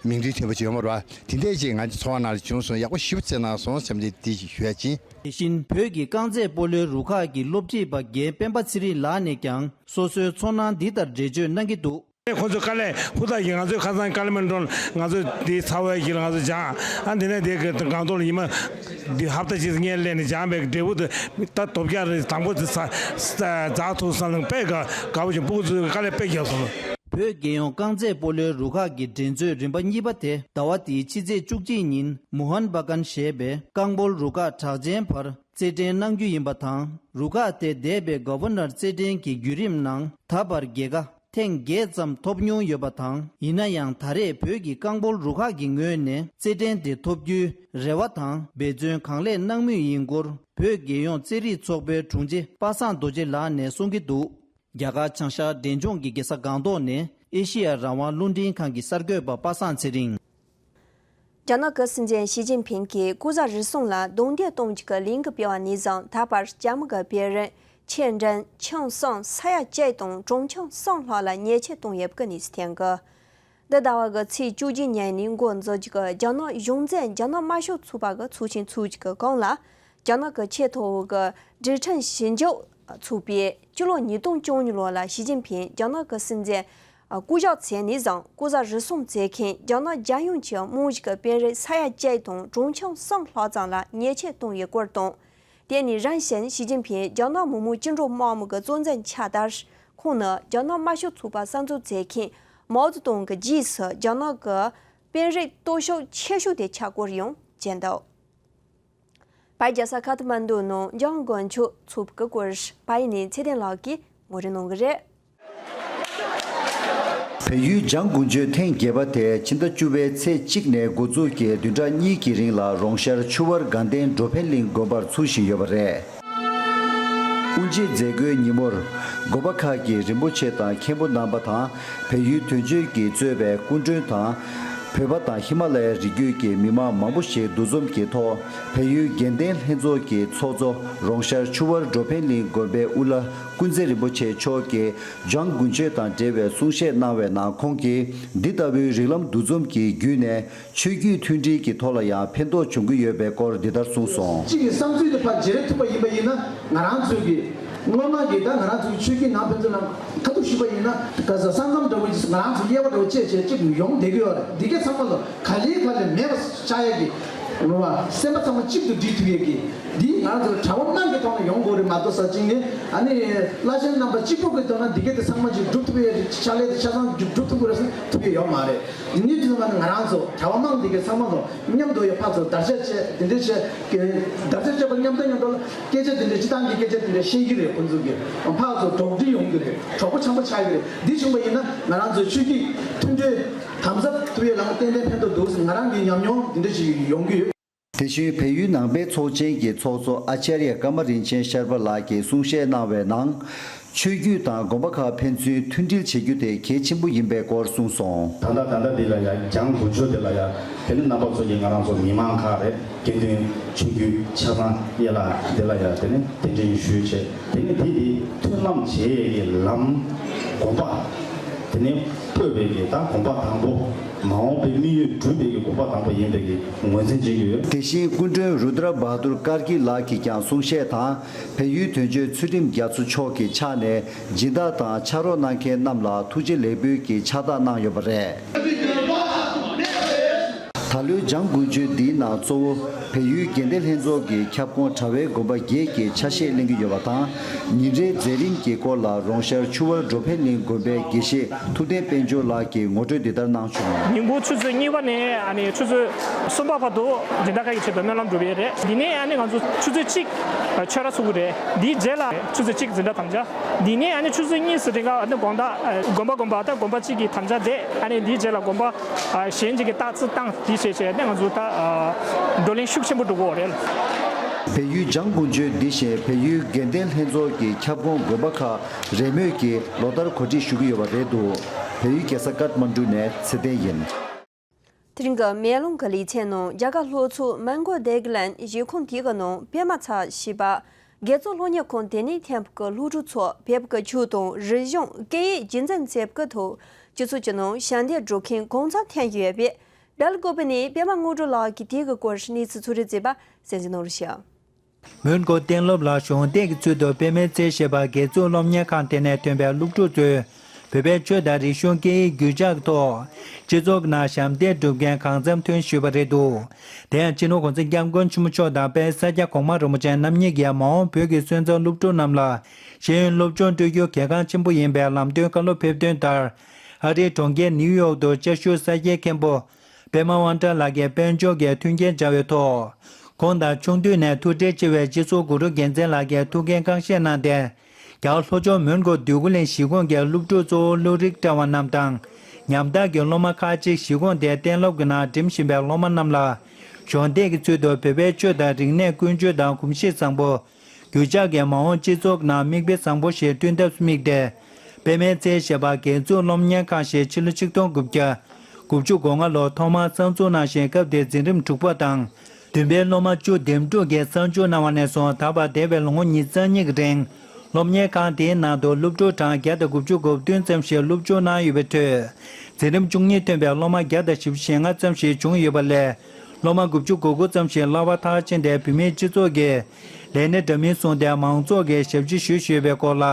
མིང་དོན་མཐུན་པ་ཅིག་ཡོད་མ་རེད་པ། དེ་འདྲས་ཅིག་ང་ཚོ་ཚོར་བ་ནང་ལ་བྱུང་སོང་། ཡག་པོ་ཞེ་པོ་རྩེ་གནང་སོང་བསམ་སྟེ་དེ་ཞིག་ཞུ་ཡ་ཅིན། དེ་བཞིན་བོད་ཀྱི་རྐང་རྩེད་སྤོ་ལོའི་རུ་ཁག་གི་སློབ་ཁྲིད་པ་རྒན་སྤེན་པ་ཚེ་རིང་ལགས་ནས་ཀྱང་སོ་སོའི་ཚོར་སྣང་འདི་ལྟར་འགྲེལ་བརྗོད་གནང་གི་འདུག་ཁོང་ཚོས་དཀའ་ལས་ཧུར་ཐག་གིས་ང་ཚོའི་ཁ་སང་ཀ་ལི་མན་ཊོན་ང་ཚོ་དེའི་ཚ་བའི་གཞི་ལ་ང་ཚོ་སྦྱངས། ཨ་འདི་ནས་དེ་གི་སྒང་ཏོག་ལ་ཉི་མ་འདི་ཧབ་ཏ་གཅིག་སྔོན་སླེབས་ནས་སྦྱངས་པའི་འབྲས་བུ་དེ་ད་དོ་བརྒྱ་རེ་དང་པོ་དེ་ཚ་འཛག་ཐུབ་སོང་ལ་དཔེ་དགའ་དགའ་པོ་བྱུང་། སྤུ་གུ་ཚོས་དཀའ་ལས་དཔེ་བརྒྱབ་སོང་། བོད་རྒྱལ་ཡོངས་རྐང་རྩེད་སྤོ་ལོའི་རུ་ཁག་གི་འགྲན་རྩོད་རིམ་པ་གཉིས་པ་དེ་ཟླ་བ་འདིའི་ཕྱི་ཚེས་བཅུ་གཅིག་ཉིན་མུ་ཧན་བྷ་གན་ཞེས་པའི་རྐང་སྤོལ་རུ་ཁག་གྲགས་ཅན་བར་རྩེད་འགྲན་གནང་རྒྱུ་ཡིན་པ་དང་། རུ་ཁག་དེ་འདས་པའི་གྷ་ཝར་ནར་རྩེད་འགྲན་གྱི་བརྒྱུད་རིམ་ནང་ད་བར་རྒྱལ་ཁ་ཐེངས་བརྒྱད་ཙམ་ཐོབ་མྱོང་ཡོད་པ་དང་། ཡིན་ན་ཡང་ད་རེས་བོད་ཀྱི་རྐང་སྤོལ་རུ་ཁག་གི་ངོས་ནས་རྩེད་འགྲན་དེ་ཐོབ་རྒྱུའི་རེ་བ་དང་འབད་བརྩོན་གང་ལེགས་གནང་མུས་ཡིན་སྐོར་བོད་རྒྱལ་ཡོངས་རྩེད་རིགས་ཚོགས་པའི་དྲུང་ཆེ་པ་སངས་རྡོ་རྗེ་ལགས་ནས་གསུང་གི་འདུག་རྒྱ་གར་བྱང་ཤར་འབྲས་ལྗོངས་ཀྱི་རྒྱལ་ས་སྒང་ཏོག་ནས་ཨེ་ཤེ་ཡ་རང་དབང་རླུང་འཕྲིན་ཁང་གི་གསར་འགོད་པ་པ་སངས་ཚེ་རིང་། རྒྱ་ནག་གི་སྲིད་འཛིན་ཞི་ཅིན་ཕིང་གིས་ལྐོག་ཟ་རུལ་སུངས་ལ་རྡུང་རྡེག་གཏོང་རྒྱུ་གི་ལས་འགུལ་སྤེལ་བ་ནས་བཟུང་ད་བར་རྒྱ་མི་གི་བེ་རི་ཆེ་འབྲིང་ཆུང་གསུམ་ས་ཡ་གཅིག་དང་གྲངས་ཆུང་གསུམ་ལྷག་ལ་ཉེས་ཆད་གཏོང་ཡོད་པའི་གནས་ཚུལ་ཐོན་གི། འདི་ཟླ་བ་གི་ཚེས་བཅུ་གཅིག་ཉིན་ནས་འགོ་འཛུགས་ཀྱི་རྒྱ་ནག་གཞུང་འཛིན་རྒྱ་ནག་དམར་ཤོག་ཚོགས་པ་གི་ཚོགས་ཆེན་ཚོགས་ཀྱི་སྒང་ལ། རྒྱ་ནག་གི་ཆེས་མཐོ་བོ་གི་སྒྲིག་ཁྲིམས་ཞིབ་འཇུག་ཚོགས་པས་སྤྱི་ལོ་ཉིས་སྟོང་བཅུ་གཉིས་ལོ་ལ་ཞི་ཅིན་ཕིང་རྒྱ་ནག་གི་སྲིད་འཛིན་བསྐོ་གཞག་བྱས་ནས་བཟུང་ལྐོག་ཟ་རུལ་སུངས་བྱེད་མཁན་རྒྱ་ནག་རྒྱལ་ཡོངས་ཀྱི་དམངས་ཀྱི་བེ་རི་ས་ཡ་གཅིག་དང་གྲངས་ཆུང་གསུམ་ལྷག་ཙམ་ལ་ཉེས་ཆད་གཏོང་ཡོད་སྐོར་དང་། དེ་ནི་རིམ་བཞིན་ཞི་ཅིན་ཕིང་རྒྱ་ནག་མི་དམངས་བཅིངས་འགྲོལ་དམག་མི་གི་གཙོ་འཛིན་ཆགས་དུས། ཁོང་ནི་རྒྱ་ནག་དམར་ཤོག་ཚོགས་པ་གསར་འཛུགས་མཛད་མཁན་མའོ་ཙེ་ཏུང་གི་རྗེས་སུ་རྒྱ་ནག་གི་དཔོན་རིགས་སྟོབས་ཤུགས་ཆེ་ཤོས་དེ་ཆགས་སྐོར་ཡང་བརྗོད་འདུག་བལ་རྒྱལ་ས་ཁ་ཐ་མན་ཌུ་ནང་འཇང་དཀོན་མཆོག་མཚོ་བོད་ཀྱི་སྐོར་བལ་ཡུལ་ནས་ཚེ་བརྟན་ལགས་ཀྱིས་ངོ་སྤྲོད་གནང་གི་རེད། བལ་ཡུལ་འཇང་དཀོན་མཆོག་ཐེངས་བརྒྱད་པ་དེ་ཕྱི་ཟླ་བཅུ་པའི་ཚེས་གཅིག་ནས་འགོ་འཛུགས་ཀྱིས་བདུན་ཕྲག་གཉིས་ཀྱི་རིང་ལ་རོང་ཤར་ཆུ་དབར་དགའ་ལྡན་འགྲོ་ཕན་གླིང་དགོན་པར་ཚུགས་བཞིན་ཡོད་པ་རེད། དབུ་འབྱེད་མཛད་སྒོའི་ཉིན་མོར། དགོན་པ་ཁག་གི་རིན་པོ་ཆེ་དང་མཁན་པོ་རྣམ་པ་དང་། བལ་ཡུལ་དོན་གཅོད་ཀྱིས་གཙོས་པའི་སྐུ་མགྲོན་དང་། བོད་པ་དང་ཧི་མ་ལ་ཡའི་རི་རྒྱུད་ཀྱི་མི་མང་མང་པོ་ཞིག་འདུ་འཛོམས་ཀྱི་ཐོག་བལ་ཡུལ་དགེ་ལྡན་ལྷན་ཚོགས་ཀྱི་ཚོགས་གཙོ་རོང་ཤར་ཆུ་དབར་འགྲོ་ཕན་གླིང་དགོན་པའི་དབུ་བླ་ཀུན་མཛེས་རིན་པོ་ཆེ་མཆོག་གིས་འཇང་དཀོན་མཆོག་དང་འབྲེལ་བའི་གསུང་བཤད་གནང་བའི་ནང་ཁོང་གིས་འདི་ལྟ་བུའི་རིགས་ལམ་འདུ་འཛོམས་ཀྱི་བརྒྱུད་ནས། ཆོས་བརྒྱུད་མཐུན་སྒྲིལ་གྱི་ཐོག་ལ་ཡང་ཕན་ཐོགས་འབྱུང་གི་ཡོད་པའི་སྐོར་འདི་ལྟར་གསུངས་སོང་། གཅིག་གི་བསམ་ཚུལ་དེ་ཕར་བརྗེ་རེས་ཐུབ་པ་ཡིན་པ་ཡིན་ན་ང་རང་ཚོའི་གི་སྔོན་མ་གི་ད་ང་རང་ཚོའི་ཆོས་བརྒྱུད་ནང་ཕན་ཚུན་ལ་ཁ་ཐུག་ཞུས་པ་ཡིན་ན་ག་ས་ས་མཚམས་འདྲ་བོ་ཅིག་ང་རང་ཚོ་དབྱེ་བ་འདྲ་བོ་བཅད་བྱས་གཅིག་ཡོང་བསྡད་ཀྱི་ཡོད་རེད། འདི་གའི་ཚང་མ་ལ་ག་ལེ་ག་ལེ་མེད་པ་ཆགས་ཡས་ཀྱི་རེད་བ། སེམས་པ་ཚང་མ་གཅིག་ཏུ་སྒྲིལ་ཐུབ་ཡས་ཀྱི་འདི་ང་རང་ཚོ་གྲྭ་པ་དམངས་ཀྱི་ཐོག་ནས་ཡོང་དགོས་རེད་མ་གཏོགས་ས་གཅིག་ནས་ཨ་ནི་བླ་ཆེན་རྣམ་པ་གཅིག་པུ་གི་ཐོག་ན་འདི་གའི་དེ་ཚང་མ་ཅིག་སྒྲུབ་ཐུབ་ཡས་ཕྱག་ལས་དེ་ཆ་ཚང་སྒྲུབ་ཐུབ་ཀྱི་རེད་ཟེར་ཐུབ་ཡས་ཡོད་མ་རེད། འདི་ནི་དུས་ཚོད་མ་ནི་ང་རང་ཚོ་གྲྭ་པ་དམངས་འདི་གའི་ཚང་མ་ལ་མཉམ་དུ་ཡོད་ཕར་ཚུར་དར་ཆ་བྱས་འདི་འདྲ་བྱས་དར་ཆ་བྱས་པ་མཉམ་དུ་མཉམ་དུ་ལ་སྐད་ཆ་འདི་འདྲ་སྤྱི་བཏང་གི་སྐད་ཆ་འདི་འདྲ་བཤད་ཀྱི་རེད། ཁོང་ཚོ་གི་ཕར་ཚུར་འགྲོགས་འདྲིས་ཡོང་གི་རེད། གྲོགས་པོ་འཆམ་པོ་ཆགས་ཀྱི་རེད། འདི་བྱུང་པ་ཡིན་ན་ང་རང་ཚོའི་ཆོས་བརྒྱུད་མཐུན་སྒྲིལ་དམ་ཟབ་ཐུབ་ཡས་ལམ་ཏན་ཏན་ཕན་ཐོགས་འདུག་ཟེར་ང་རང་གི་ཉམས་མྱོང་འདི་འདྲ་ཞིག་ཡོང་གི་ཡོད། དེ་བཞིན་བལ་ཡུལ་ནང་པའི་ཚོགས་ཆེན་གྱི་ཚོགས་གཙོ་ཨ་ཅཱརྱ་ཀ་མ་རིན་ཆེན་ཤར་པ་ལགས་ཀྱིས་གསུང་བཤད་གནང་བའི་ནང་། ཆོས་བརྒྱུད་དང་དགོན་པ་ཁག་ཕན་ཚུན་མཐུན་སྒྲིལ་བྱེད་རྒྱུ་དེ་གལ་ཆེན་པོ་ཡིན་པའི་སྐོར་གསུངས་སོང་། ད་ལྟ་ད་ལྟ་འདི་ལ་ཡང་འཇང་དཀོན་མཆོག་འདི་ལ་ཡང་དེ་ནི་རྣམ་པ་ཚོ་གིས་ང་རང་ཚོ་མི་མང་ཁག་རེད། དགེ་འདུན་ཆོས་བརྒྱུད་ཆ་ཚང་ཡན་ལག་འདི་ལ་ཡང་དེ་ནི་གདན་འདྲེན་ཞུས་བྱས་དེ་ནི་འདི་འདི་མཐུན་ལམ་བྱེད་ཡས་ཀྱི་ལམ་དགོན་པ་དེ་ནི་སྤོས་པའི་གི་ད་དགོན་པ་དང་པོ། མ་འོངས་པའི་དམིགས་ཡུལ་འགྲུབ་པའི་གི་དགོན་པ་དང་པོ་ཡིན་པའི་གི་ངོས་འཛིན་བྱེད་ཀྱི་ཡོད། དེ་བཞིན་སྐུ་མགྲོན་རུ་དྲ་བྷ་དུར་ཀར་གྱི་ལགས་ཀྱིས་ཀྱང་གསུང་བཤད་དང་། བལ་ཡུལ་དོན་གཅོད་ཚུལ་ཁྲིམས་རྒྱ་མཚོ་མཆོག་གི་ཕྱག་ནས་སྦྱིན་བདག་དང་ཕྱག་རོགས་གནང་མཁན་རྣམས་ལ་ཐུགས་རྗེ་ལེགས་འབུལ་གྱི་ཕྱག་རྟགས་གནང་ཡོད་པ་རེད། ད་ལོའི་འཇང་དགུན་ཆོས་འདིའི་ནང་གཙོ་བོ་བལ་ཡུལ་དགེ་ལྡན་ལྷན་ཚོགས་ཀྱི་ཁྱབ་ཁོངས་གྲྭ་བའི་དགོན་པ་བརྒྱད་ཀྱི་ཆ་ཤས་གླེང་གི་ཡོད་པ་དང་། ཉིན་རེའི་མཛད་རིམ་གྱི་སྐོར་ལ་རོང་ཤར་ཆུ་དབར་འགྲོ་ཕན་གླིང་དགོན་པའི་དགེ་བཤེས་ཐུབ་བསྟན་དཔལ་འབྱོར་ལགས་ཀྱིས་ངོ་སྤྲོད་འདི་ལྟར་གནང་བྱུང་། ཉིན་གུང་ཆུ་ཚོད་གཉིས་པ་ནས་ཨ་ནི་ཆུ་ཚོད་གསུམ་པ་བར་དུ་སྦྱིན་བདག་ཁག་གི་ཆེད་དུ་སྨོན་ལམ་སྒྲུབ་ཡས་རེད། འདི་ནས་ཨ་ནི་ང་ཚོ་ཆུ་ཚོད་གཅིག་ཆོས་ར་ཚུགས་ཀྱི་རེད། འདིའི་རྗེས་ལ་ཆུ་ཚོད་གཅིག་འཛིན་གྲྭ་དམ་བཅའ། འདི་ནས་ཨ་ནི་ཆུ་ཚོད་གཉིས་སུ་དེ་ག་ཨ་ནི་དགོང་དག་དགོན་པ་དགོན་པ་དགོན་པ་གཅིག་གི་དམ་བཅའ་མཛད། ཨ་ནི་འདིའི་རྗེས་ལ་དགོན་པ་གཞན་གཅིག་གི་རྟགས་བརྩི་བཏང་། དེ་བྱས་བྱས་ནས་ང་ཚོ་ད་བགྲོ་གླེང་ཤུགས་ཆེན་པོ་འགྲོ་གི་ཡོད་རེད། བལ་ཡུལ་འཇང་དགུན་ཆོས་འདི་བཞིན་བལ་ཡུལ་དགེ་ལྡན་ལྷན་ཚོགས་ཀྱི་ཁྱབ་ཁོངས་དགོན་པ་ཁག་རེས་མོས་ཀྱིས་ལོ་ལྟར་གོ་སྒྲིག་ཞུ་གི་ཡོད་པ་རེད་འདུག་བལ་ཡུལ་རྒྱལ་ས་ཀཏ་མན་ཌུ་ནས་ཚེ་བརྟན་ཡིན། དེ་རིང་གི་མེ་ལོང་གི་ལེ་ཚན་ནང་རྒྱ་གར་ལྷོ་ཕྱོགས་མོན་གྷོ་ཌེག་ལན་གཞིས་ཁོངས་དེ་གི་ནང་པད་མ་ཚལ་ཞེས་པ་དགེ་ཚོགས་སློབ་གཉེར་ཁང་དེ་ནས་ཐོན་པའི་སློབ་ཕྲུག་ཚོ་བོད་ཀྱི་ཆོས་དང་རིག་གཞུང་སྐད་ཡིག་རྒྱུན་འཛིན་བྱེད་པའི་ཐོག་སྤྱི་ཚོགས་ཀྱི་ནང་ཞབས་འདེགས་སྒྲུབ་མཁན་གང་ཚང་ཐོན་ཡོད་པས། སྦེལ་ཀོབ་ནས་པད་མ་དངོས་གྲུབ་ལགས་ཀྱིས་དེ་གི་སྐོར་གནས་ཚུལ་ཕྱོགས་བསྒྲིགས་མཛད་པ་གསན་གཟིགས་གནང་རོགས་ཞུ། མོན་གྷོ་གཏན་སློབ་ལ་གཞོགས་འདེགས་ཀྱི་ཚུལ་དུ་པད་མའི་ཚལ་ཞེས་པ་དགེ་ཚོགས་སློབ་གཉེར་ཁང་དེ་ནས་ཐོན་པའི་སློབ་ཕྲུག་ཚོས་བོད་པའི་ཆོས་དང་རིག་གཞུང་སྐད་ཡིག་རྒྱུད་ཆགས་ཐོག་སྤྱི་ཚོགས་ནང་ཞབས་འདེགས་སྒྲུབ་མཁན་གང་འཚམ་ཐོན་ཞུས་པ་རེད་འདུག་དེ་ཡང་སྤྱི་ནོར་༸གོང་ས་༸སྐྱབས་མགོན་ཆེན་པོ་མཆོག་དང་དཔལ་ས་སྐྱ་གོང་མ་རིན་པོ་ཆེ་རྣམ་གཉིས་ཀྱིས་མ་འོངས་བོད་ཀྱི་སོན་རྩ་སློབ་ཕྲུག་རྣམས་ལ་ཤེས་ཡོན་སློབ་སྦྱོང་སྤྲོད་རྒྱུ་གལ་འགངས་ཆེན་པོ་ཡིན་པའི་ལམ་སྟོན་བཀའ་སློབ་ཕེབས་དོན་ལྟར། ཨ་རིའི་གྲོང་ཁྱེར་ནིའུ་ཡོག་ཏུ་བཅའ་བཞུགས་ས་སྐྱའི་མཁན་པོ་པད་མ་དབང་གྲགས་ལགས་ཀྱི་དཔལ་འབྱོར་གྱི་མཐུན་རྐྱེན་སྦྱར་བའི་ཐོག་ཁོང་དང་ཆུང་དུས་ནས་ཐུགས་འབྲེལ་ཆེ་བའི་སྤྱི་ཚོགས་གུ་རུ་རྒྱལ་མཚན་ལགས་ཀྱི་ཐུགས་འགན་བཀའ་བཞེས་གནང་སྟེ། རྒྱ་ལྷོ་ཕྱོགས་མོན་གྷོ་འདོད་རྒུ་གླིང་གཞིས་ཁོངས་ཀྱི་སློབ་ཕྲུག་གཙོ་བོ་བློ་རིག་གྲགས་པ་རྣམས་དང་། ཉམ་ཐག་གི་སློབ་མ་ཁག་ཅིག་གཞིས་ཁོངས་དེའི་གཏན་སློབ་ཀྱི་ནང་འགྲིམ་བཞིན་པའི་སློབ་མ་རྣམས་ལ་གཞོགས་འདེགས་ཀྱི་ཚུལ་དུ་བོད་པའི་ཆོས་དང་རིག་གནས་ཀུན་སྤྱོད་དང་གོམས་གཤིས་བཟང་པོ། རྒྱུ་ཆགས་ཀྱི་མ་འོངས་སྤྱི་ཚོགས་ནང་མིག་དཔེ་བཟང་པོ་ཞིག་བསྐྲུན་ཐབས་དམིགས་ཏེ། པད་མའི་ཚལ་ཞེས་པ་སྒེར་བཙུགས་སློབ་གཉེར་ཁང་ཞིག་ཕྱི་ལོ་ཆིག་སྟོང་དགུ་བརྒྱ་དགུ་བཅུ་གོ་ལྔ་ལོར་ཐོག་མར་གསར་འཛུགས་གནང་ཞིང་། སྐབས་དེའི་འཛིན་རིམ་དྲུག་པ་དང་བདུན་པའི་སློབ་མ་བཅུ་འདེམས་སྒྲུག་གིས་གསར་འཇུག་གནང་བ་ནས་བཟུང་ད་བར་འདས་པའི་ལོ་ངོ་ཉི་ཤུ་རྩ་གཉིས་ཀྱི་རིང་། སློབ་གཉེར་ཁང་དེའི་ནང་དུ་སློབ་ཕྲུག་གྲངས་བརྒྱ་དང་དགུ་བཅུ་གོ་བདུན་ཙམ་ཞིག་སློབ་སྦྱོང་གནང་ཡོད་པའི་ཁྲོད། འཛིན་རིམ་བཅུ་གཉིས་ཐོན་པའི་སློབ་མ་བརྒྱ་དང་བཞི་བཅུ་ཞེ་ལྔ་ཙམ་ཞིག་བྱུང་ཡོད་པ་ལས། སློབ་མ་དགུ་བཅུ་གོ་དགུ་ཙམ་ཞིག་གླ་པ་མཐར་ཕྱིན་ཏེ། བོད་མིའི་སྤྱི་ཚོགས་ཀྱི་ལས་སྣེ་འདྲ་མིན་བཟུང་སྟེ། མང་ཚོགས་ཀྱི་ཞབས་ཕྱི་ཞུ་བཞིན་ཡོད་པའི་སྐོར་ལ།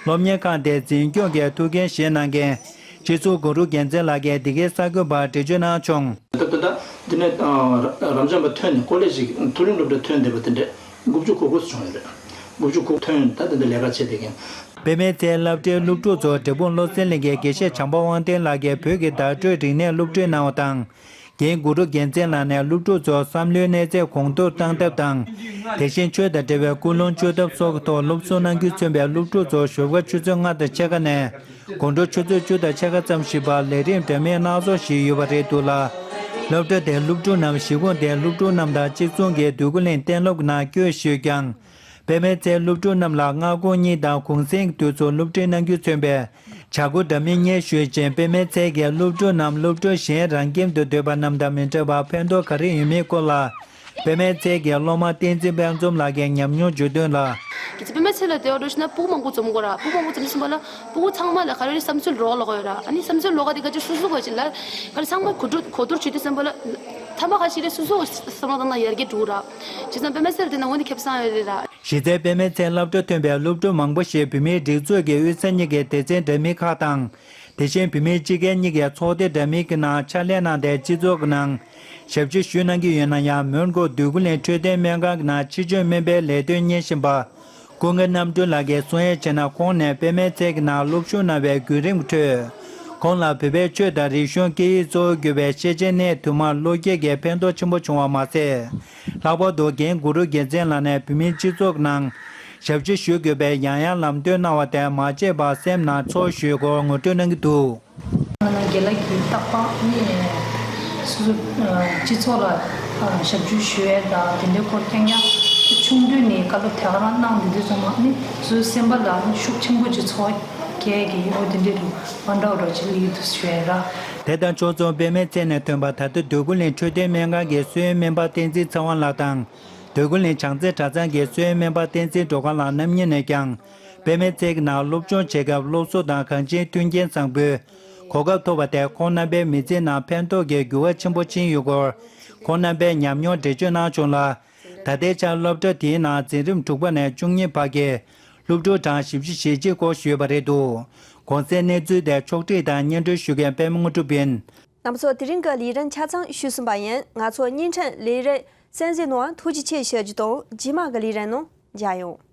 སློབ་གཉེར་ཁང་དེའི་འཛིན་སྐྱོང་གི་ཐུགས་འགན་བཞེས་གནང་མཁན་སྤྱི་ཚོགས་གུ་རུ་རྒྱལ་མཚན་ལགས་ཀྱིས་འདི་གའི་གསར་འགོད་པར་འགྲེལ་བརྗོད་གནང་བྱུང་། ད་ལྟ་ད་འདི་ནས་ཨ་རབ་འབྱམས་པ་ཐོན་ནས། ཀོ་ལེ་ཇི་མཐོ་རིམ་སློབ་གྲྭ་ཐོན་བསྡད་པ་དེ་འདྲས་དགུ་བཅུ་གོ་དགུ་ཙམ་བྱུང་ཡོད་རེད། དགུ་བཅུ་གོ་དགུ་ཐོན། ད་ལྟ་འདི་ལས་ཀ་བྱེད་བསྡད་མཁན། པད་མའི་ཚལ་སློབ་གྲྭའི་སློབ་ཕྲུག་ཚོར་འབྲས་སྤུངས་བློ་གསལ་གླིང་གི་དགེ་བཤེས་བྱམས་པ་དབང་ལྡན་ལགས་ཀྱིས་བོད་ཀྱི་བརྡ་སྤྲོད་རིག་གནས་སློབ་ཁྲིད་གནང་བ་དང་། རྒན་གུ་རུ་རྒྱལ་མཚན་ལགས་ནས་སློབ་ཕྲུག་ཚོར་བསམ་བློའི་གནས་ཚད་གོང་མཐོར་བཏང་ཐབས་དང་། དེ་བཞིན་ཆོས་དང་འབྲེལ་བའི་ཀུན་སློང་བཅོས་ཐབས་སོགས་ཀྱི་ཐོག་སློབ་གསོ་གནང་རྒྱུས་མཚོན་པའི་སློབ་ཕྲུག་ཚོར་ཞོགས་ཀ་ཆུ་ཚོད་ལྔ་དང་ཕྱེད་ཀ་ནས་དགོང་དྲོ་ཆུ་ཚོད་བཅུ་དང་ཕྱེད་ཀ་ཙམ་ཞིག་བར་ལས་རིམ་འདྲ་མིན་སྣ་ཚོགས་ཤིག་ཡོད་པ་རེད་འདུག་ལ། སློབ་གྲྭ་དེའི་སློབ་ཕྲུག་རྣམས་གཞིས་ཁོངས་དེའི་སློབ་ཕྲུག་རྣམས་དང་གཅིག་མཚུངས་ཀྱིས་འདོད་རྒུ་གླིང་གཏན་སློབ་ཀྱི་ནང་བསྐྱོད་བཞིན་ཡོད་ཀྱང་། པད་མའི་ཚལ་སློབ་ཕྲུག་རྣམས་ལ་སྔ་དགོང་གཉིས་དང་གུང་སེང་གི་དུས་སུ་སློབ་ཁྲིད་གནང་རྒྱུས་མཚོན་པའི་བྱ་སྒོ་འདྲ་མིན་གཉེར་བཞུགས་ཤིང་། པད་མའི་ཚལ་གྱི་སློབ་ཕྲུག་རྣམས་སློབ་ཕྲུག་གཞན་རང་ཁྱིམ་དུ་སྡོད་པ་རྣམས་དང་མི་འདྲ་བར་ཕན་ཐོགས་ག་རེ་ཡོད་མེད་སྐོར་ལ། པད་མའི་ཚལ་གྱི་སློབ་མ་བསྟན་འཛིན་དཔལ་འཛོམས་ལགས་ཀྱིས་ཉམས་མྱོང་བརྗོད་དོན་ལ། གལ་སྲིད་པད་མའི་ཚལ་ལ་བསྡད་པ་འདྲ་ཞིག་ན་སྤུ་གུ་མང་པོ་འཛོམས་དགོས་ར། སྤུ་གུ་མང་པོ་འཛོམས་ཟིན་པ་ལ་སྤུ་གུ་ཚང་མ་ལ་ག་རེ་རེ་བསམ་ཚུལ་རོགས་ལ་གོ་ཡོད་ར། ཨ་ནི་བསམ་ཚུལ་རོགས་ག་དེ་ག་ཅིག་སོ་སོ་གོ་ཅིག་ལ་ག་རེ་ཚང་མ་གོ་བསྡུར་གོ་བསྡུར་བྱེད་དུས་ཙམ་པ་ལ་ཐ་མ་ཁ་ཤས་རེ་སོ་སོ་བསམ་བློ་བཏང་ན་ཡར་རྒྱས་འགྲོ་གི་ར། བྱས་ཙང་པད་མའི་ཚལ་དེ་ན་འོན་ཏེ་ཁེ་བཟང་ཡོད་རེད་ར། གཞི་རྩའི་པད་མའི་ཚལ་སློབ་གྲྭ་ཐོན་པའི་སློབ་ཕྲུག་མང་པོ་ཞིག་བོད་མིའི་སྒྲིག་འཛུགས་ཀྱི་དབུས་ས་གཉིས་ཀྱི་སྡེ་ཚན་འདྲ་མིན་ཁག་དང་། དེ་བཞིན་བོད་མིའི་སྤྱི་སྒེར་གཉིས་ཀྱི་ཚོགས་སྡེ་འདྲ་མིན་གྱི་ནང་ཕྱག་ལས་གནང་སྟེ། སྤྱི་ཚོགས་ཀྱི་ནང་ཞབས་ཕྱི་ཞུ་གནང་གི་ཡོད་ན་ཡང་། མོན་གྷོ་འདོད་རྒུ་གླིང་འཕྲོད་བསྟེན་སྨན་ཁང་གི་ནང་ཕྱི་བཅོས་སྨན་པའི་ལས་དོན་གཉེར་བཞིན་པ་ཀུན་དགའ་རྣམ་གྲོལ་ལགས་ཀྱིས་གསུང་ཡས་བྱས་ན། ཁོང་ནས་པད་མའི་ཚལ་གྱི་ནང་སློབ་ཞུགས་གནང་བའི་བརྒྱུད་རིམ་གྱི་ཁྲོད། ཁོང་ལ་བོད་པའི་ཆོས་དང་རིག་གཞུང་། སྐད་ཡིག་གཙོ་བོར་གྱུར་པའི་ཤེས་བྱའི་གནས་དུ་མར་བློ་སྐྱེད་ཀྱི་ཕན་ཐོགས་ཆེན་པོ་བྱུང་བ་མ་ཟད། ལྷག་པར་དུ་རྒན་གུ་རུ་རྒྱལ་མཚན་ལགས་ནས་བོད་མིའི་སྤྱི་ཚོགས་ནང་ཞབས་ཕྱི་ཞུ་དགོས་པའི་ཡང་ཡང་ལམ་སྟོན་གནང་བ་དེ་མ་བརྗེད་པར་སེམས་ནང་ཚོར་ཞུའི་སྐོར་ངོ་སྤྲོད་གནང་གི་འདུག། ང་རང་རྒན་ལགས་ཀྱིས་རྟག་པར་ནི་སོ་སོ་སྤྱི་ཚོགས་ལ་ཞབས་ཕྱི་ཞུ་ཡས་དང་དེ་འདྲའི་སྐོར་རྐྱང་རྐྱང་ཆུང་དུས་ནས་བཀའ་སློབ་དེ་ག་རང་གནང་བསྡད་དུས་ཙམ་པ་ནི་སོ་སོའི་སེམས་པ་ལ་ནི་ཤུགས་ཆེན་པོ་ཅིག་ཚོར་སྐྱེ་གི་ཡོད། དེ་འདྲའི་རུ་མ་འདྲ་བ་འདྲ་ཅིག་སླེབས་ཀྱི་འདུག་ཞུ་ཡས་ར། དེ་དང་ཕྱོགས་མཚུངས་པད་མའི་ཚལ་ནས་ཐོན་པ། ད་ལྟ་འདོད་རྒུ་གླིང་འཕྲོད་བསྟེན་སྨན་ཁང་གི་གསོ་བའི་སྨན་པ་བསྟན་འཛིན་ཚེ་དབང་ལགས་དང་། འདོད་རྒུ་གླིང་བྱང་རྩེ་གྲྭ་ཚང་གི་གསོ་བའི་སྨན་པ་བསྟན་འཛིན་སྒྲོལ་དཀར་ལགས་རྣམ་གཉིས་ནས་ཀྱང་། པད་མའི་ཚལ་གྱི་ནང་སློབ་སྦྱོང་བྱེད་སྐབས་སློབ་གསོ་དང་གང་ཅིའི་མཐུན་རྐྱེན་བཟང་པོའི་གོ་སྐབས་ཐོབ་པ་དེ་ཁོང་རྣམ་པའི་མི་ཚེའི་ནང་ཕན་ཐོགས་ཀྱི་འགྱུར་བ་ཆེན་པོ་ཕྱིན་ཡོད་སྐོར། ཁོང་རྣམ་པས་ཉམས་མྱོང་འགྲེལ་བརྗོད་གནང་བྱུང་ལ། ད་ལྟའི་ཆར་སློབ་གྲྭ་དེའི་ནང་འཛིན་རིམ་དྲུག་པ་ནས་བཅུ་གཉིས་བར་གྱི་སློབ་ཕྲུག་གྲངས་བཞི་བཅུ་ཞེ་གཅིག་སྐོར་ཞིག་ཡོད་པ་རེད་འདུག། གོང་གསལ་གནས་ཚུལ་དེ་ཕྱོགས་སྒྲིག་དང་སྙན་སྒྲོན་ཞུ་མཁན་པད་མ་དངོས་གྲུབ་ཡིན། རྣམ་པ་ཚོ། དེ་རིང་གི་ལས་རིམ་ཆ་ཚང་ཞུས་ཟིན་པ་ཡིན། ང་ཚོ་བརྙན་འཕྲིན་ལས་རིམ་གསན་གཟིགས་གནང་བར་ཐུགས་རྗེ་ཆེ་ཞུ་རྒྱུ་དང་། རྗེས་མ་གི་ལས་རིམ་ནང་མཇལ་ཡོང་།